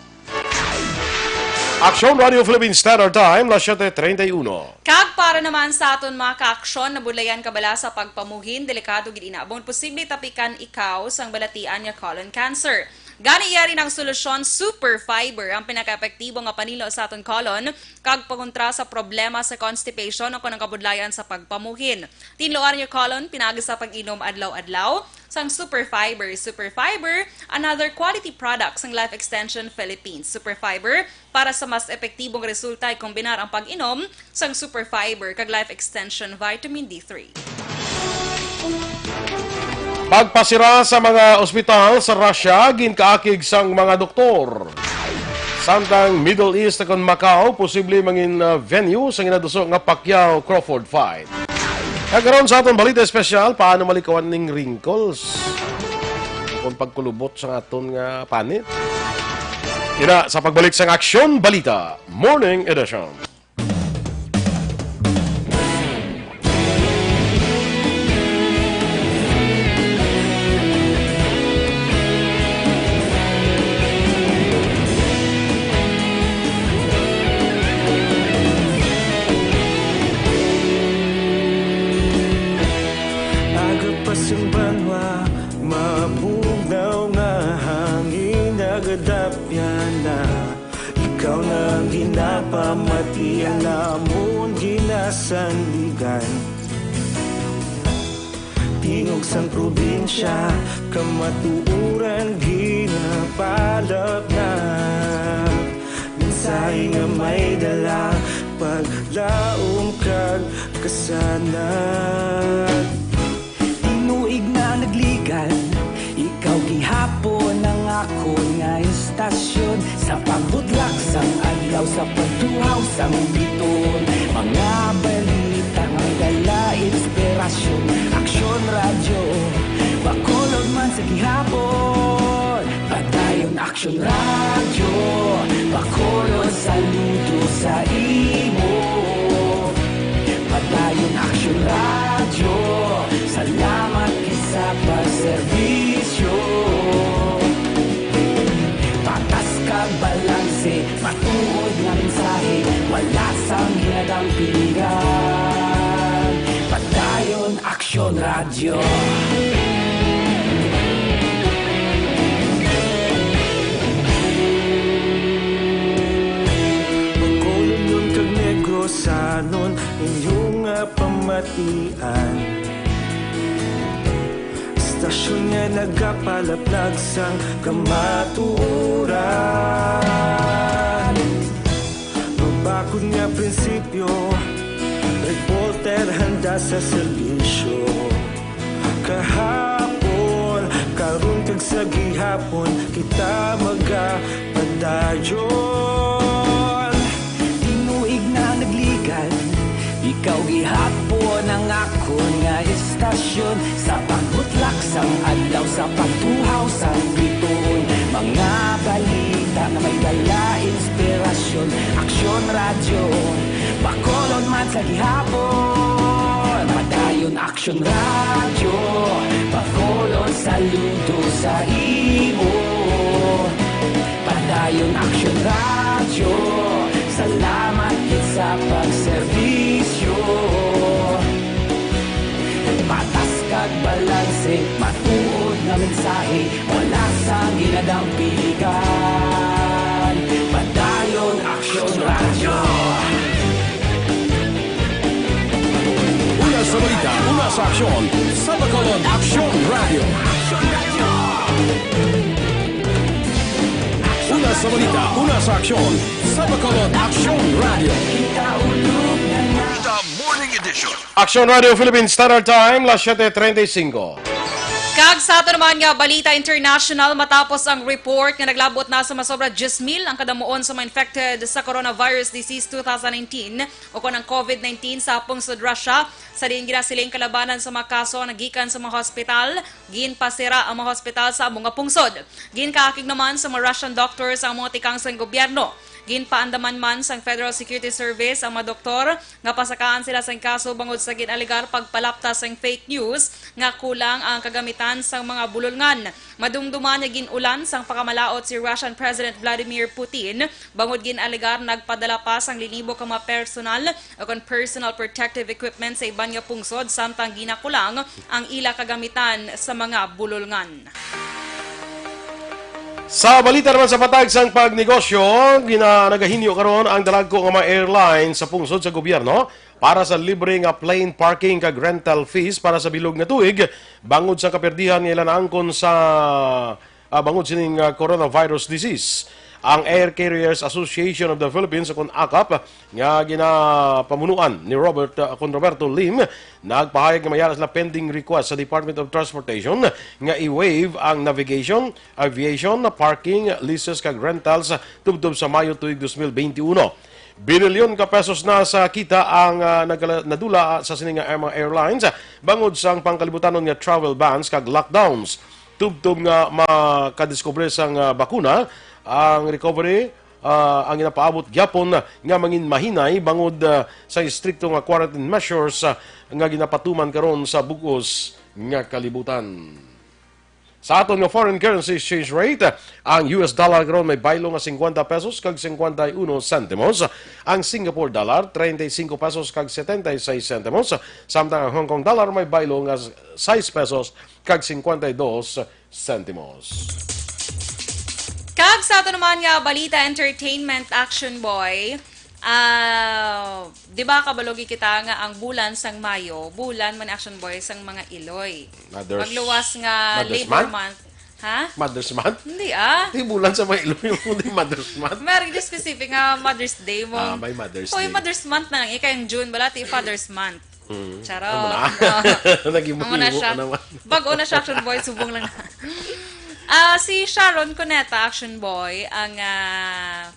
Aksyon Radio Philippine Standard Time, las siete treinta y uno. Kag para naman sa aton mga kaaksyon, nabudlayan ka bala sa pagpamuhin, delikado gid ina, bangod posible tapikan ikaw sang balatian nga colon cancer. Gani, yari ang solusyon, Super Fiber, ang pinakaepektibo nga panilo sa aton colon kag pangontra sa problema sa constipation o kon ang kabudlayan sa pagpamuhin. Tinluan ang colon pinagi sa pag-inom adlaw-adlaw sang Super Fiber. Super Fiber, another quality product sang Life Extension Philippines. Super Fiber, para sa mas epektibong resulta, ikombinar ang pag-inom sang Super Fiber kag Life Extension Vitamin D three. Pagpasira sa mga ospital sa Russia ginkaakig sang mga doktor. Samtang Middle East kon Macau posible mangin, uh, venue sa ginaduso nga Pacquiao-Crawford fight. Kag karon sa aton balita espesyal, paano malikawan ning wrinkles kon pagkulubot sa aton nga panit? Ina sa pagbalik sang Aksyon Balita Morning Edition. Aga pa sing banwa, mabugnaw nga hangin, nagadapyan na. Ikaw na ang ginapamati, ang amon ginasandigan. Tingog sang probinsya, kamatuoran ginapalapnap. Mensahe nga may dala, paglaom kag kasanag. Tinuig na nagligad, ikaw gihapon ang akon nga istasyon. Sa pagbutlak sang adlaw, sa pagtuhaw sang bituon, mga balita nga dala inspirasyon. Aksyon Radyo, Bacolod man sa gihapon. Padayon Aksyon Radyo, Bacolod, saludo sa imo. Padayon Aksyon Radyo, salamat gid sa pagserbisyo. Patas kag balanse, matuod nga mensahe, wala sang ginadampigan. Padayon Aksyon Radyo. Bacolod kag Negrosanon, inyo nga pamatian. Istasyon nga nagapalaplag sang kamatuoran. Mabakod nga prinsipyo, reporter handa sa serbisyo. Kahapon, karon kag sa gihapon, kita magapadayon. Tinuig na nagligad, ikaw gihapon ang akon nga istasyon. Sa pagbutlak sang adlaw, sa pagtuhaw sang bituon, mga balita nga may dala inspirasyon. Aksyon Radyo, Bacolod man sa gihapon. Padayon Aksyon Radyo, Bacolod, saludo sa imo. Padayon Aksyon Radyo, salamat gid sa pagserbisyo. Patas kag balanse, matuod nga mensahe, wala sang ginadampigan. Padayon Aksyon Radyo. Una sa balita, una sa aksyon, sa Bacolod Aksyon Radyo. Una sa balita, una sa aksyon, sa Bacolod Aksyon Radyo. Balita Morning Edition. Aksyon Radio Philippines Standard Time, las siete treinta y cinco. Kag sa ato naman nga balita international, matapos ang report nga naglabot na sa masobra diyes mil ang kadamuon sa mga infected sa coronavirus disease two thousand nineteen o kon ang COVID nineteen sa pungsod Russia, sa diin ginasiling kalabanan sa mga kaso ang nagikan sa mga hospital, ginpasira ang mga hospital sa amo nga pungsod. Ginkaakig naman sa mga Russian doctors ang mga tikang sang gobyerno. Ginpaandaman man sang Federal Security Service ang mga doktor nga pasakaan sila sang kaso bangod sa gin-alegar pagpalapta sang fake news nga kulang ang kagamitan sang mga bulolngan. Madumduman nga gin-ulan sang pakamalaut si Russian President Vladimir Putin bangod gin-alegar nagpadala pa sang linibo ka mga personal o kon personal protective equipment sa iban nga pungsod samtang ginakulang ang ila kagamitan sa mga bulolngan. Sa balita naman sa patag sang pagnegosyo, gina-, nagahinyo karon ang dalagko nga mga airline sa pungsod sa gobyerno para sa libre nga plane parking kag rental fees para sa bilog nga tuig bangod sa kaperdihan nga ila naangkon sa, ah, bangod sining, ah, coronavirus disease. Ang Air Carriers Association of the Philippines, o kon akap, nga ginapamunuan ni Robert, ah, kon Roberto Lim, nagpahayag nga may ara sila pending request sa Department of Transportation nga i-waive ang navigation, aviation, parking, leases kag rentals tubtob sa Mayo tuig dos mil benti uno. Binilyon ka pesos na sa kita ang, ah, nagala-, nadula sa sini nga mga airlines bangod sang pangkalibutanon nga travel bans kag lockdowns. Tubtob nga makadiskubre sang, ah, bakuna, ang recovery, ah, ang ginapaabot gyapon nga mangin mahinay bangod, ah, sa istrikto nga quarantine measures, ah, nga ginapatuman karon sa bug-os nga kalibutan. Sa aton nga foreign currency exchange rate, ang U S dollar karon may baylo nga cincuenta pesos kag cincuenta y uno centimos, ang Singapore dollar treinta y cinco pesos kag setenta y seis centimos, samtang ang Hong Kong dollar may baylo nga sais pesos kag cincuenta y dos centimos. Kag sa ato naman nga balita, entertainment, Action Boy. Ah, di ba kabalo gid kita nga ang bulan sang Mayo, bulan man, Action Boy, sang mga iloy? Mother's, Magluwas nga Mother's Labor Month? Month. Ha? Mother's Month? Hindi, ah. Di bulan sa mga iloy mo, di Mother's Month. Meron yung specific nga Mother's Day mo. Ah, may Mother's Hoy, Day. Mother's Month na lang. Ika yung June, bala, ti Father's Month. Mm. Charot. Amo na. Oh. Naging Amo na buhibo siya. Ka naman. Bago na siya, Action Boy. Subong lang na. Ah, si Sharon Cuneta, Action Boy, ang, ah,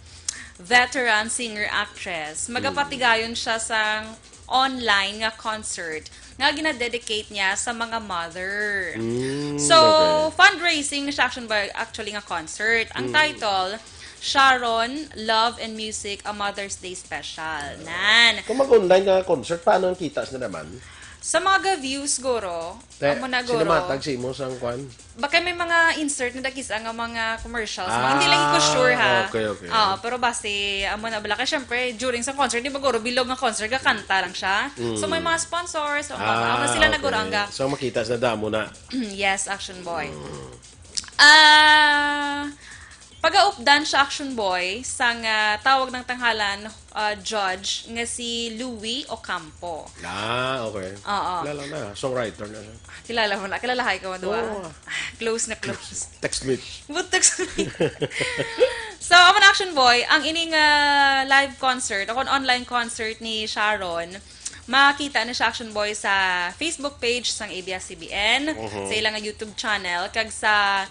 veteran singer-actress. Mm. Magapatigayon siya sang online nga concert nga gina-dedicate niya sa mga mother. Mm, So, okay. Fundraising siya, Action Boy, actually, nga concert. Ang Mm. title, Sharon, Love and Music, a Mother's Day Special. Nan. Kung mag-online nga concert, paano ang kita sa naman? Sa mga views, guro, Te, amo na, guro. Sinamatag sa imo sang kwan? Baka may mga insert na dagis ang mga commercials. Ah, hindi lang ko sure, ha? Okay, okay. Ah, pero basi, amo na bala. Kaya syempre, during sa concert, di ba, guro, bilog nga concert, gakanta lang siya. Mm. So, may mga sponsors, o mga, Ah, amo sila na, guro, okay. Ang ga- So, makita sa damo na. Yes, Action Boy. Mm. Ah, pagaupdan siya, Action Boy, sang, ah, tawag ng tanghalan, ah, judge nga si Louie Ocampo. Ah, okay. Oo. Kilala na. Songwriter na siya. Kilala mo na. Kilala hay ka mo, duwa? Oo. Close na close. Text me. But text me. So, amo na, Action Boy, ang ining, ah, live concert, o kung online concert ni Sharon, makita na siya, Action Boy, sa Facebook page sang A B S C B N, Mhm. sa ilang YouTube channel, kag sa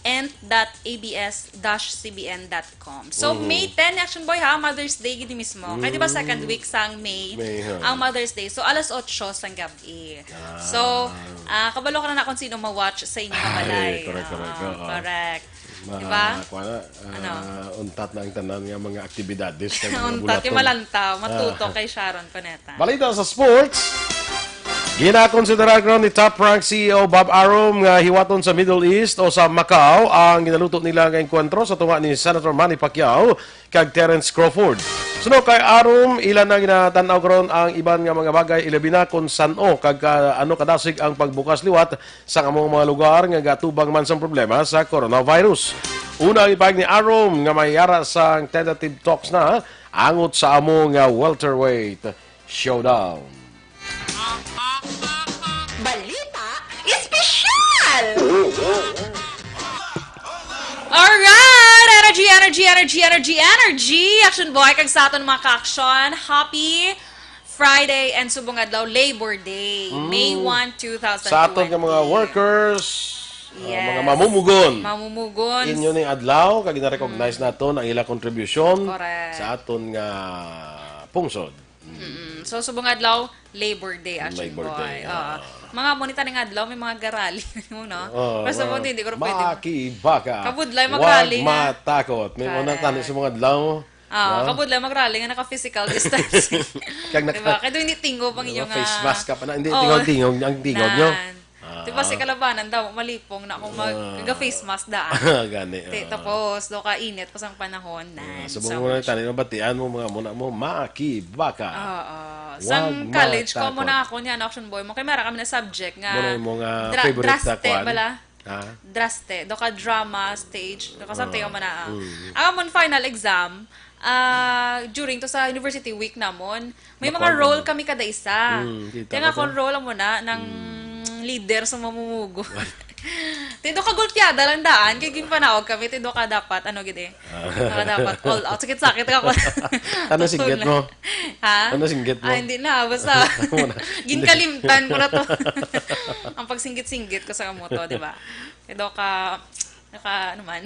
ent dot A B S dash C B N dot com. So, Mhm. May ten, Action Boy, ha? Mother's Day gid mismo. Kay di ba second Mm. week sang May May, ha? ang Mother's Day? So, alas otso sang gab-i. Ah. So, ah, kabalo ka na na kung sino ma-watch sa inyo nga Ay, balay. correct, correct. Oo, Oo. correct. Ma-, Di ba? kuwan na, Ano? ah, untat na ang tanan nga mga aktibidades kag mga Untat, kay bulaton. Malantaw, matuto Ah. kay Sharon Cuneta. Balita sa sports. Ginakonsiderar karon ni top rank C E O Bob Arum nga hiwaton sa Middle East o sa Macau ang ginaluto nila nga engkwentro sa tunga ni Senator Manny Pacquiao kag Terence Crawford. Suno kay Arum, ila na ginatan-aw karon ang iban nga mga bagay, ilabi na kung san-o kag ka-, ano kadasig ang pagbukas liwat sa among mga lugar nga gatubang man sang problema sa coronavirus. Una ang ipahayag ni Arum nga may ara sang tentative talks na angot sa amo nga welterweight showdown. Balita Espesyal! Alright! Energy, energy, energy, energy, energy! Action Boy, kag sa aton mga ka-action, happy Friday and subong adlaw, Labor Day, Mm. May one, two thousand twenty. Sa aton nga mga workers, uh, Yes. mga mamumugon. Mamumugon. Inyo ning adlaw, kag gina-recognize Mm. naton ang ilang kontribusyon Correct. sa aton nga pungsod. Mm. Mm-mm. So, subong adlaw, Labor Day, Action Labor Boy. Day, Oo. ah. Mga mo ni taning adlaw, may mga garali mo, no? Oo, Pero sa mga mga hindi ko na pwede. Makibaka. Kabudlay Wag magrally nga. matakot. May mga Correct. tani sa mga adlaw. Ah, No? kabudlay magrally nga naka-physical distancing. Kag naka-, Diba? Kaya doon hindi tingog ang naka-, inyong, face ah, mask ka pa na. Hindi, oo. tingog-tingog ang tingog nyo. Nan. Ah. Diba si kalabanan daw, malipong na kung mag-, Ah. ga-face mask daan. Gani, Ti-, ah. tapos, do ka init pa sang panahon, Ah, nan. subong So, mo na tanin, mabatian mo, mga muna mo, makibaka. Oo. Wag Sang college, ko mo matakot. na ako niya, no, Action Boy mo. Kaya mara kami na subject nga Muna yung mga dra-, favorite sa draste, kwan. bala. Ha? Draste, do ka drama, stage, do ka something Ah, mo na. Ah. mm. Ang amon final exam, ah, during to sa university week namon, may mga Nakuha role mo? Kami kada isa. Mm, kita Kaya nga ko kung to. Role mo na ng leader sa mamumugo. Tindo ka gulpiada lang daan, kay ginpanaog kami, tindo ka dapat, ano gid eh. Tindo ka dapat all out. Sakit-sakit ako. Ano singgit mo? Ha? Ano singgit mo? Ah, hindi na. Basta, Wala. Ginkalimtan ko na to. Ang pagsinggit-singgit ko sa kamoto, di ba? Kaya ka, naka, ano man.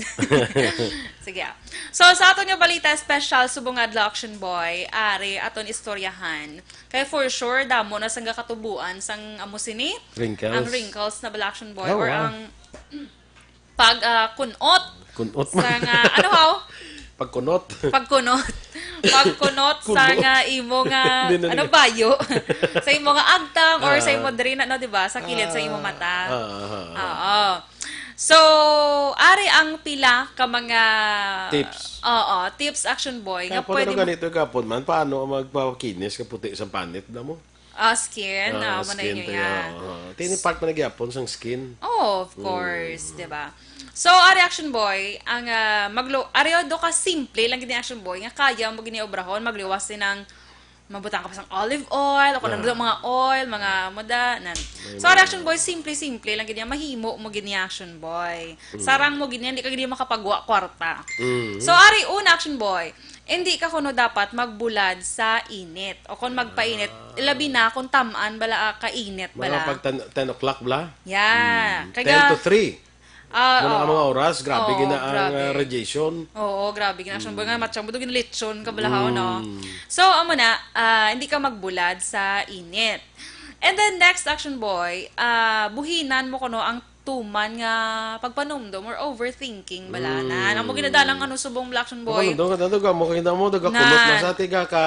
Sige, ah. So, sa aton nga balita, special, subong nga adlaw, Action Boy, ari, aton istoryahan. Kaya for sure, damo na sang katubuan sang amo sini, Wrinkles. Ang wrinkles na bala, Action Boy, Oh, or wow. Ang pag ah, kunot Kunot sa man. Nga, ano haw? Pagkunot. Pagkunot. Pagkunot sa Kunot. Nga imo nga, Hindi na ano, ni- bayo. Sa imo nga agtang or sa Ah. Imo diri na, no, di ba? Sa kilid sa imo mata. Ah, ah, ah, ah. Oo. So, ari ang pila ka mga Tips. Oo, tips, Action Boy, nga Kapon, pwede ano mo ganito, kapon man, paano ang magpakinis ka puti sa panit na mo? Ah, skin, ah, Ah, muna skin inyo to, ya. yeah. Oo. Tini part man nagyapon sang skin. Oh, of course, di ba? So, ari, Action Boy, ang ah, maglo ari do ka simple lang gid ni, Action Boy, nga kaya mo gini obrahon, magliwas din ng mabutang ka pa sang olive oil, o kung Ah. ano mga oil, mga muda, nan. So, ari, Action Boy, simple-simple lang gid niya, mahimo mo gid niya, Action Boy. Sarang mo gid niya, hindi ka gid niya makapagwa kwarta. Mm. So, ari, una, Action Boy, hindi ka kuno dapat magbulad sa init o kung magpainit, labi na kung tamaan bala ah, kainit Mga bala. Pag ten, ten o'clock bala? Yeah. Mm. Kaya ten to three. Ah, Muna ang oo. mga oras, grabe Oo, gina ang grabe. ah, radiation. Oo, grabe gina. Action Boy nga, matsyang mo gina lechon ka bala, no? Mm. So, amo na, ah, hindi ka magbulad sa init. And then, next, Action Boy, ah, buhinan mo kuno ang tuman nga pagpanumdom or overthinking bala na. Amo ginadalang ano subong bala, Action Boy. Ano, daga, daga mo, kaya mo, daga kunot na Nan. Sa tiga ka,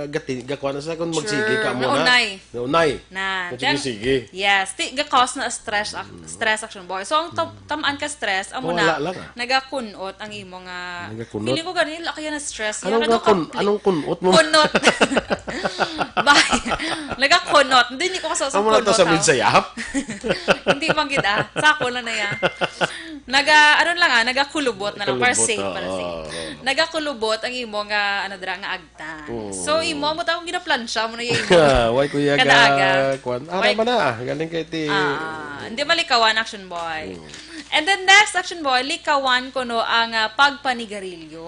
gati, gakuha na sa kung magsige Sure. ka mo na. Naunay. Naunay. Na. Magsige-sige. Yes, ti ga-cause na stress, ah, stress, Action Boy. So, ang tam- tamaan ka stress, amo Mawala na, lang, ah. Nagakunot ang imo nga, Nagakunot. Feeling ko ganun, laki na stress. Anong Yan, ano nga kun-, ka- anong kunot mo? Kunot. Bay. Nagakunot. Hindi, hindi ko kasi sa Amo na to kunot, sa ah. Midsayap? Hindi man gid, ah. Sako lang na yan. Naga, ano lang, ah, nagakulubot na lang. Para Kulubot, safe, oo, para safe. Oo. Nagakulubot ang imo nga, ano dira, nga agtan. Oo. So, imo, amo tawag ginaplansya mo na yung imo. Why kuya Kada aga. Kwan? Ah, Why- naman na. Galing kay ti... Ah, hindi malikawan, Action Boy. And then next, Action Boy, likawan ko no ang ah, pagpanigarilyo.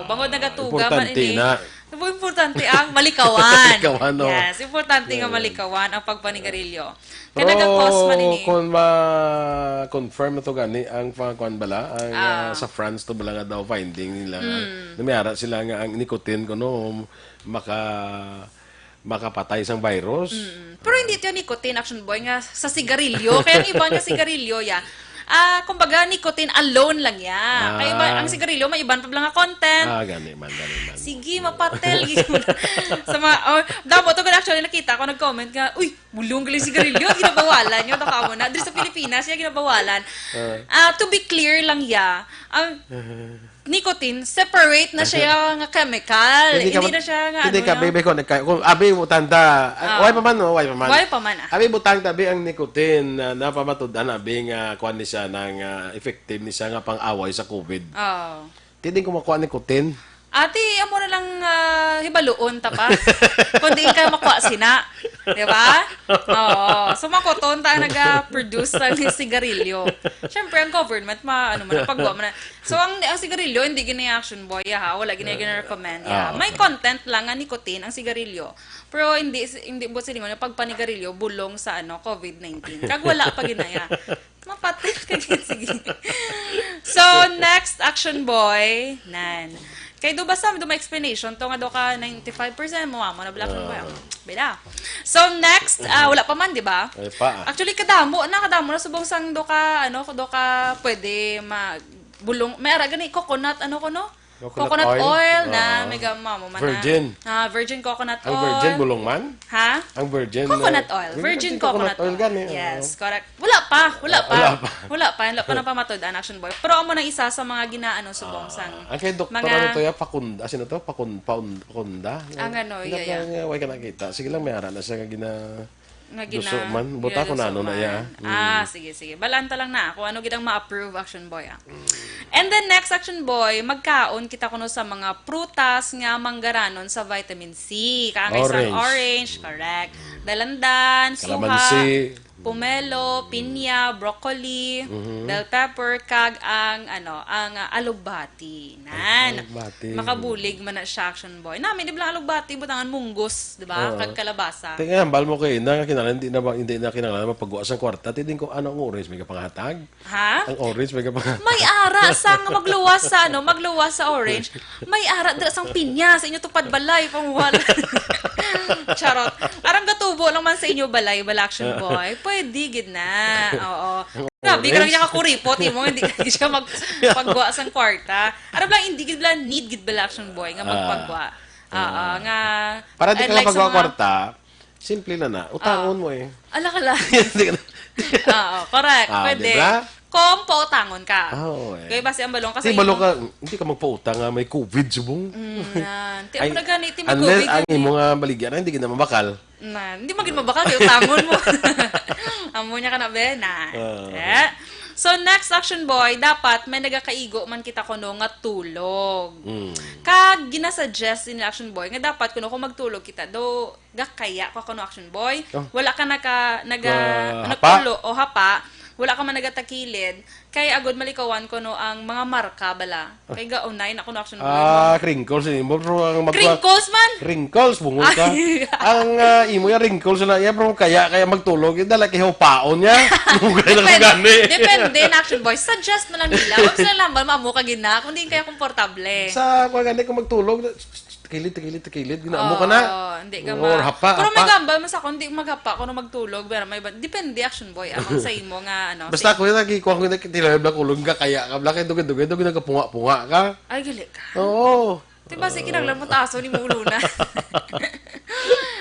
Bangod nagatuga man Importante ini. na. Diba importante ang malikawan? Malikawan, no? Yes, importante nga malikawan ang pagpanigarilyo. Kaya Pero nagakos man ini. Kung ma-confirm ito gani ang pangakuan bala, ang ah, Ah. Sa France to bala nga daw finding nila, Mm. namiyara sila nga ang nicotine kuno maka makapatay sang virus. Mm. Pero hindi ito yung nicotine, Action Boy, nga sa sigarilyo. Kaya ang iban nga sigarilyo, ya. Ah, kumbaga, nicotine alone lang ya. Kaya iba, Ah. Ang sigarilyo, may iban pa lang nga content. Ah, gani man, gani man. Sige, mapatel. Sa mga, oh, damo to, actually, nakita ko, nag-comment nga, "Uy, bulong galing sigarilyo, ginabawalan nyo, taka mo na." Dito sa Pilipinas, yan ginabawalan. Ah, to be clear lang, ya, ang nicotine, separate na siya nga chemical. Hindi, na siya nga, Hindi ano, ka, ya. Baby, kung, kung abi mo tanda, ah, Ah. Why pa man, no? Why pa man? Why pa man, ah? Abi mo tanda, Baby, ang nicotine, na napamatud-an, Baby, nga kuan ni siya, nga effective ni siya, nga pang-away sa COVID. Oh. Hindi ko makuha nicotine. Ate, amo na lang ah, hibaluon ta pa. Kung diin ka makuha sina. Di ba? Oo. So, makuton ta ang nag-produce sa sigarilyo. Siyempre, ang government, ma, ano man, pagwa man na. So, ang, ang sigarilyo, hindi gini action boy, ha? Wala gini gina-recommend, ya. Ah, May okay. Content lang nga nicotine ang sigarilyo. Pero hindi, hindi buot silingon nga pagpanigarilyo, bulong sa ano, COVID nineteen. Kag wala pa ginaya. Mapatil ka gid, sige. So, next action boy, nan. Kay do basta do may explanation to nga do ka ninety-five percent mo amo na black and white. Bida. So, next, ah, wala pa man, di ba? Wala pa, ah. Actually, kadamo na, kadamo na subong sang do ka, ano, do ka pwede ma bulong, may ara gani coconut, ano ko, no? Coconut oil na, Oo. May gama mo man na. Virgin. Ah, virgin coconut Ang oil. Virgin, bulong man? Ha? Ang virgin, Coconut uh, oil. virgin Virgin coconut coconut oil oil. gani, oo. Yes, correct. Wala pa. Wala pa. Wala pa. Wala pa. Wala pa na pamatud-an action boy. Pero amo na isa sa mga ginaano subong sang Ang kay doktor, mga ano to, ya? Pakunda, sino to? Pakun, paun, pakunda? Ang ano, Hindi yeah, pa nga, why ka nakita? Sige lang, may ara na siya nga gina... Nga Gusto gina-, man. Buta ko ginaluso na, ano na, man. Ya. Mm. Ah, sige, sige. Balaan ta lang na kung ano gid ang ma-approve, Action Boy, ah. And then next, Action Boy, magkaon kita kuno sa mga prutas nga manggaranon sa vitamin C. Kaangay sa Orange. Orange, correct. Dalandan, suha, Kalamansi. Pomelo, pinya, broccoli, Mhm. bell pepper, kag ang, ano, ang, ah, alugbati. Nan. Alugbati. Makabulig man na siya, Action Boy. Nami, di ba lang alugbati, butangan munggos, di ba? Oo. Kag kalabasa. Tingnan, hambal mo kay ina nga kinahanglan, hindi na ba, hindi na kinahanglan mapagwa sang kwarta. Ti din ko, ano ang orange, may kapangatag? Ha? Ang orange, may kapangatag. May ara sa nga magluwas sa, ano, magluwas sa orange. May ara dira sang pinya sa inyo tupad balay, panguhal. Charot. Arang gatubo lang man sa inyo balay, bala, Action Boy. Pwede gid na. Oo. Grabe ka lang niya kakuripot, imo, hindi ka siya mag-, pagwa sang kwarta. Aram lang, hindi gid bala, need gid bala, Action Boy, nga Ah. magpagwa. Oo, Ah. nga, Para di ka unlike sa kapagwa mga kwarta, simple na na. Utangon Ah. mo eh. Ala ka lang. Hindi ka na Oo, correct. Ah, Pwede. di ba? Kung pautangon ka. Ah, oo eh. Kaya basi ang balong ka sa Di, balo imo. ka, hindi ka magpautang nga may covid, subong. Mm, yan. Ti Ay, mo na gani, ti may unless covid ang gani. imo nga baligya na, hindi ka na mabakal. Na, hindi man gid mabakal, kay utangon mo. Amo niya ka na, be, na. Ah. Eh. So, next, Action Boy, dapat may nagakaigo man kita kuno nga tulog. Mm. Kag ginasuggest ni Action Boy nga dapat kuno kung magtulog kita, do gakaya ka kuno, Action Boy. Oh. Wala ka naka-, naga-, Ka-, ano, hapa? tulo o hapa, wala ka man nagatakilid. Kay agod malikawan kuno ang mga marka bala. Kay gaunay na kuno, Action Boy, Ah, no? Crinkles ni imo, pero ang magwa- Crinkles man! Crinkles, bungol ka. Ay. Ang, ah, imo ya wrinkles na iya, pero kaya, kaya magtulog, yung dala kay hupaon niya. Mugay lang Depende, gani. depende na, Action Boy. Suggest mo lang nila. Huwag sila lang ba, maamo ka gina. Kung di kaya komportable. Sa, kung gani, kung magtulog, takilid, takilid, takilid, gina, amo ka na. Oo, hindi ka Or ma-, hapa, pero may hapa. gambal man sa kung di maghapa, kung magtulog, pero may ba, depende, Action Boy, amang sa imo nga, ano, Basta sa ako yung nagkikuha ko yung nagkitilayob na kulong ka, kaya ka, bla, kay dugay-dugay, dugay nagkapunga-punga ka. Ay, gali ka. Oo. Di ba, sige, kinahanglan mo taason ni mulo na.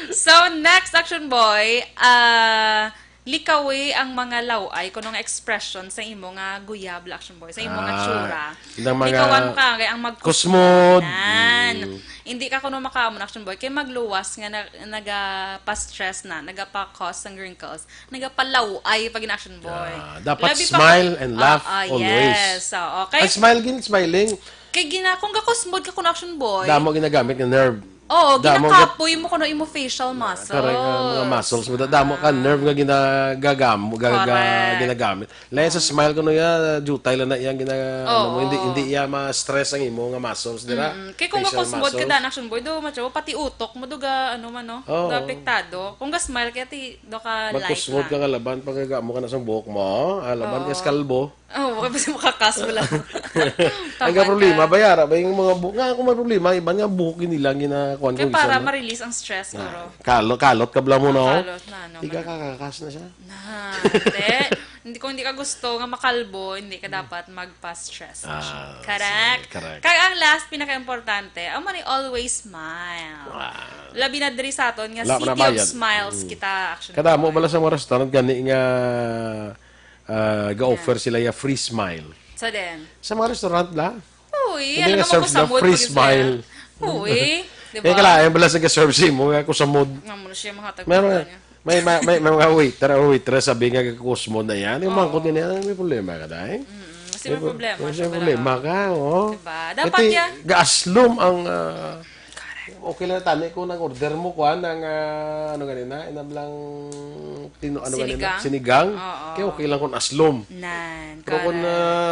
So, next, Action Boy, ah, likawi ang mga law-ay, kuno nga expression sa imo nga guyab, Action Boy, sa imo nga Ah, tsura. Ilang mga Likawan mo ka, kay ang mag- kusmod. Nan. Mm. Hindi ka kuno makaamon, Action Boy, kay magluwas nga na, nagapa-stress na, nagapa-cause ng wrinkles, nagapalaw-ay pag in Action Boy. Ah, dapat Labi pa smile kung and laugh Ah, ah, always. yes. Oo, okay. Ay, smile gin, smiling. Kay gina-, kung gakusmod ka kuno, Action Boy. Damo ginagamit nga nerve. Oo, Damo ginakapoy mo kuno imo facial muscles. Correct, ah, mga muscles mo. Damo ka nerve nga ginagagam-, ga-, ga-, Correct. ginagamit. Lain sa smile kuno ya, jutay lang na iyang gina-, ano mo, hindi, Oo. hindi iya ma-stress ang imo nga muscles, dira? Mm-mm. Kay kung Facial gakusmod ka muscles. dan, Action Boy, do, macho, pati utok mo, do ga, ano man, no? Oo. Ga apektado. Kung ga-smile, kaya ti, do ka light Magkusmod lang. ka nga laban, pag mo ka na sa buhok mo, ah, laban Oo. ka sa kalbo. Oh, baka basta makakas mo lang. Ang Tama problema, ka. bayara ba yung mga buhok? Nga, kung may problema, iban nga buhok, yun nilang ginakuan Kaya ko, para isa, no? ma-release ang stress, Ah, siguro. kalo-, kalot ka bala mo, no? Kalot na, ano, Di ka man. kakakas na siya. Na, te. Hindi, kung hindi ka gusto nga makalbo, hindi ka dapat magpa-stress. Ah, Correct? sige, correct. Kag ang last, pinaka-importante, ang man always smile. Wow. Labi na diri sa aton nga Wala pa City of nabayad. Smiles Mm. kita, actually. Kadamo bala sa mga restaurant gani nga, ah, ga-offer Yeah. sila ya free smile. So then? Sa mga restaurant la? Uy, Hindi ano nga naman serve ko sa na mood free pag smile. Uy, di Kaya ba? kalain bala sa ga-serve sa imo, nga ako sa mood. Nga mo na siya, mga tag- Meron nga, niya. may, may, may, may mga waiter o waitress, sabi nga, "Kusmo na yan." Yung Oo. mangkot niya, "May problema ka, day?" Mm-mm. Kasi may May pro-, problema kasi siya, may problema talaga. ka, oo. Diba? Dapat Kasi ya- gaaslom ang, ah, Correct. okay lang, tani, kung nag-order mo, kuha ng, ah, ano ganina, inablang tino-, ano ganina, Sinigang? sinigang, Oo. kaya okay lang kung aslom. Nan, Pero kung correct.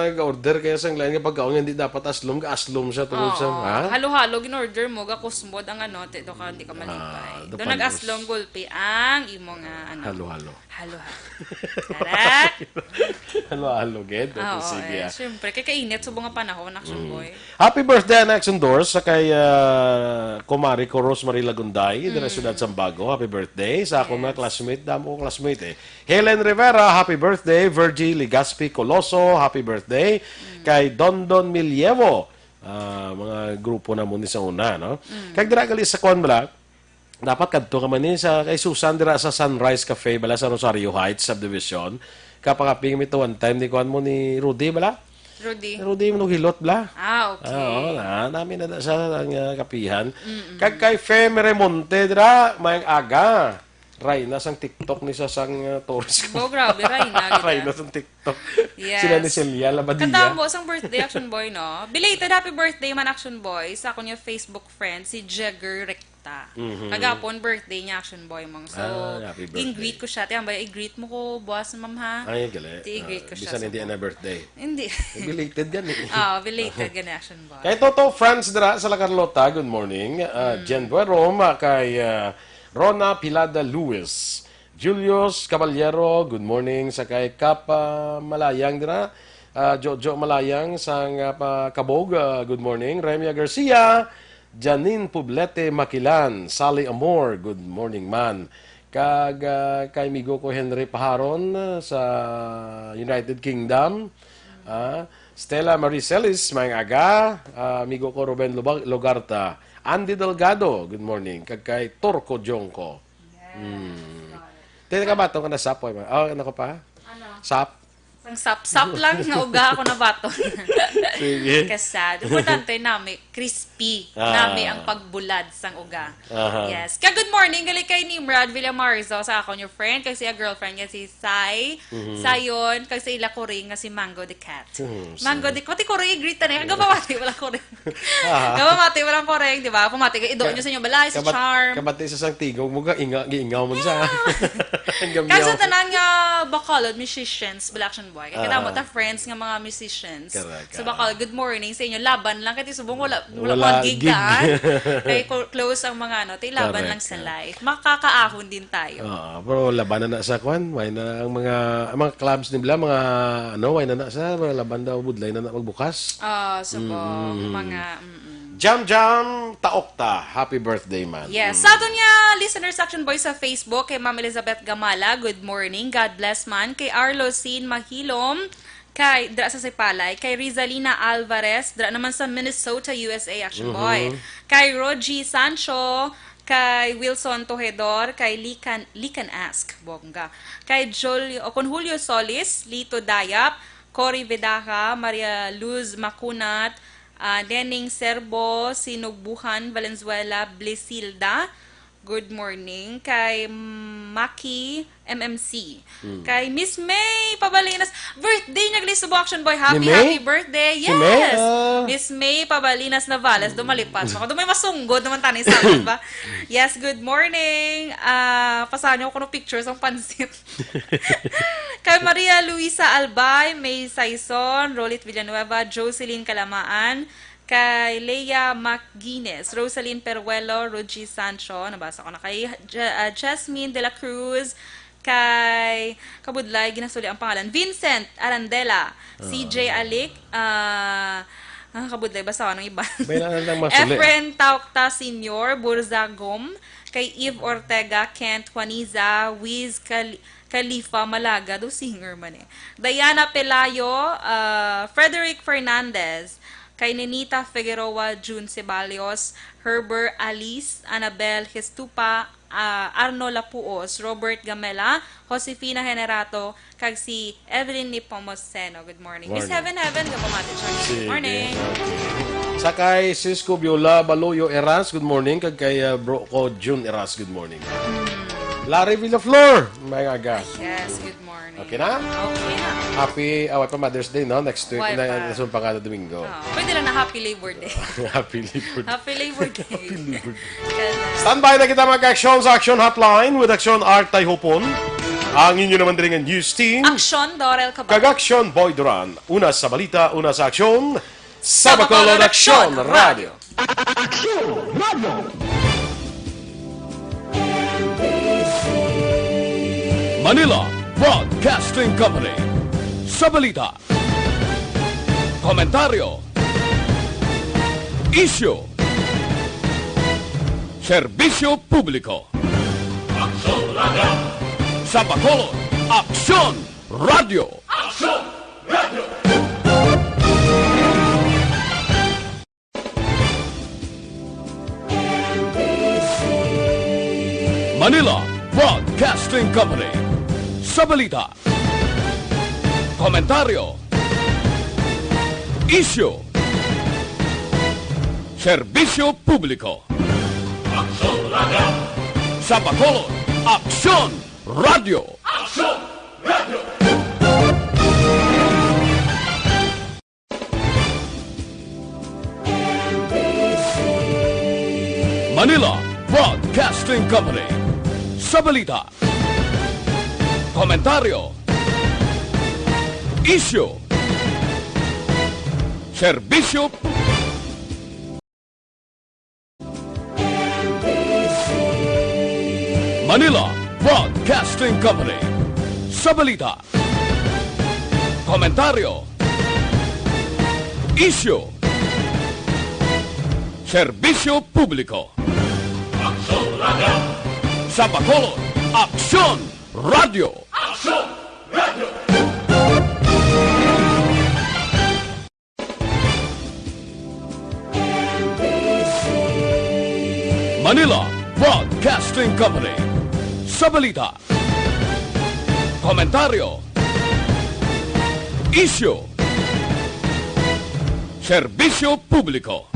nag-order kayo sa lain nga pagkaon nga hindi dapat aslom, ka aslom siya tungod sa, Oo. ha? Halo-halo, gin-order mo, gakusmod ang ano, te, do ka, hindi ka malipay. Ah, do dapat nag-aslom, gulpi ang imo nga, ano. Halo-halo. Halo-halo. Correct? Halo-halo, gid. Okay, Oo, sige, eh, ah. Siyempre, kay kainit, subong nga panahon, Action Mm. Boy. Happy birthday, Anak Sundor, sa kay, ah, kumari ko, Rosemary Lagunday, dira Mm. sa Siyudad Sambago. Happy birthday. Sa akong mga Yes. classmate, damo ko classmate, eh. Helen Rivera, happy birthday. Virgie Legaspi Coloso, happy birthday. Mm. Kay Dondon Milievo, ah, mga grupo na mo ni sa una, no? Mm. Kag dira gali sa kuan bala, dapat kadto ka man ni sa kay Susan dira sa Sunrise Cafe bala sa Rosario Heights Subdivision. Kapangaping mi to one time ni kuan mo ni Rudy bala? Rudy. Rudy mo hilot bala? Ah, okay. Ah, oo, na, namin na sa ang, ah, kapihan. Mm-mm. Kag kay Fe Meremonte dira, may aga. Rayna sang TikTok ni sa sang, uh, Torres. Oh, grabe, Rayna, gid, ah. Rayna sang TikTok. Yes. Sila ni Celia Labadia. Katamo sang birthday, Action Boy, no? Belated happy birthday man, Action Boy, sa akon nga Facebook friend, si Jagger Recta. Mhm. Kagapon, birthday niya, Action Boy, mong. So, ah, happy birthday. Ging-greet ko siya. Tiyan ba, i-greet mo ko, buwas, ma'am, ha? Ay, gali. Ti, i-greet ko siya sa hindi mo. Hindi. Belated yan, eh. Ah, belated yan, Action Boy. Kay Toto Franz dira sa La Carlota, good morning. Ah, Jen Buerom, ah, kay, ah, Rona Pilada Lewis. Julius Caballero, good morning. Sa kay Kap, ah, Malayang dira. Ah, Jojo Malayang sang, ah, pa Kabog, ah, good morning. Remia Garcia, Janine Poblete Makilan, Sally Amor, good morning man. Kag, ah, kay amigo ko Henry Paharon, ah, sa United Kingdom. Ah, Stella Marie Celis, maayong aga. Ah, amigo ko Ruben Lubag-, Lugarta. Andy Delgado, good morning. Kag kay Torco Jongco. Yes. Hmm. Got it. Te, nakabaton ka na sap, oy, ma-, oh, ano ko pa? Ano? Sap. Sang sap-sap lang nga uga ako nabaton. Sige. Kasad. Importante nami, crispy. Ah. Nami ang pagbulad sang uga. Aha. Yes. Kaya good morning, gali kay Nimrod Villamarzo sa akon, your friend, kag siya girlfriend niya si Sai, Mhm. Sayon, kag sa ila kuring nga si Mango the Cat. Hmm, Mango so the, pati kuring, i-greet na niya. Kagabawati, wala kuring. Ah. Kagabawati, walang kuring, di ba? Pamati ka, ido Ka-, nyo sa inyo balay, sa kabat-, Charm. Kabati sa sang tigong mo, ga-, inga-, giingaw man sa. Yeah. Ang gamyaw. Kag sa tanan nga Bacolod musicians, Black Action Boy. Kaya kita mo, Ah. ta friends nga mga musicians. Correct, Sa ah. Bacolod, good morning sa inyo. Laban lang, kaya subong wala, wala Wala mga gig gig. daan. Kay clo-, close ang mga ano, ti laban Correct, lang sa ah. life. Makakaahon din tayo. Oo, pero labanan na sa kwan, way na ang mga, ang mga clubs nila, mga, ano, way na na sa, mga laban daw, budlay na na magbukas. Ah, subong, Mm. mga, mm-mm. Jam Jam Taokta, happy birthday, man. Yes. Mm. Sa aton nga listeners section, boy, sa Facebook, kay Ma'am Elizabeth Gamala, good morning, God bless, man. Kay Arlo Sin Mahilom, kay, dira sa Sipalay, kay Rizalina Alvarez, dira naman sa Minnesota, U S A, action boy. Mhm. Kay Rogie Sancho, kay Wilson Tojedor, kay Likan, Likan Ask, bongga. Kay Julio, o, kon Julio Solis, Lito Dayap, Cory Vidaja, Maria Luz Macunat, ah, Denning Serbo, Sinugbuhan Valenzuela, Blisilda, good morning. Kay Maki M M C. Hmm. Kay Miss May Pabalinas. Birthday niya gali subong, action boy. Happy, Ni May? Happy birthday. Si May? Yes. Ah. Miss May Pabalinas Navales. Dumalipat. Baka dumay masunggod naman tani sa akin ba? Yes, good morning. Ah, pasahan niyo ko ng pictures ang pansit. Kay Maria Luisa Albay, May Saison, Rolit Villanueva, Jocelyn Calamaan, kay Leia McGuinness, Rosalyn Peruelo, Ruji Sancho, nabasa ko na, kay Ja-, ah, Jasmine de la Cruz, kay, kabudlay, ginasuli ang pangalan, Vincent Arandela, C J Ah. Alic, ah, ah, kabudlay, basa ko ng iba. May na lang masuli. Efren Taukta Senior, Burzagom, kay Eve Ortega, Kent Juaniza, Wiz Kal-, Khalifa Malaga, do singer man eh. Diana Pelayo, ah, Frederick Fernandez, kay Ninita Figueroa, June Ceballos, Herbert Alice, Annabel Gestupa, ah, Arno Lapuos, Robert Gamela, Josefina Generato, kag si Evelyn Nepomuceno. Good morning. Miss Morning. Heaven Heaven, kapamati siya. Sige. Good morning. Sa kay Cisco Viola Baloyo Eras, good morning. Kag kay, ah, bro ko June Eras, good morning. Hmm. Larry Villaflor, may aga. Yes, good morning. Okay na? Okay na. Happy, ah, way pa Mother's Day, no? Next week, Way na, pa. Nasunod pa nga na Domingo. Oo. Pwede lang na Happy Labor Day. Happy Labor Day. Happy Labor Day. Happy Labor Day. Ganun. Standby na kita, mga ka-aksyon, sa Action Hotline with Action Art Tayhopon. Ang inyo naman diri nga news team. Action, Dorel Cabal. Kag Action, Boy Duran. Una sa balita, una sa aksyon. Sa Bacolod Aksyon Radio. Aksyon Radio. Manila Broadcasting Company. Sa balita, komentaryo, isyu, serbisyo publiko. Aksyon Radio. Sa Bacolod, Aksyon Radio. Aksyon Radio. Manila Broadcasting Company. Sa balita, komentaryo, isyu, serbisyo publiko. Aksyon Radio. Sa Bacolod, Aksyon Radio. Manila Broadcasting Company. Sa balita, komentaryo, isyu, serbisyo. Manila Broadcasting Company. Sa balita, komentaryo, isyu, serbisyo publiko. Aksyon Radio. Sa Bacolod, Aksyon Radio. Aksyon Radio. Manila Broadcasting Company. Sa balita, komentaryo, isyu, serbisyo publiko.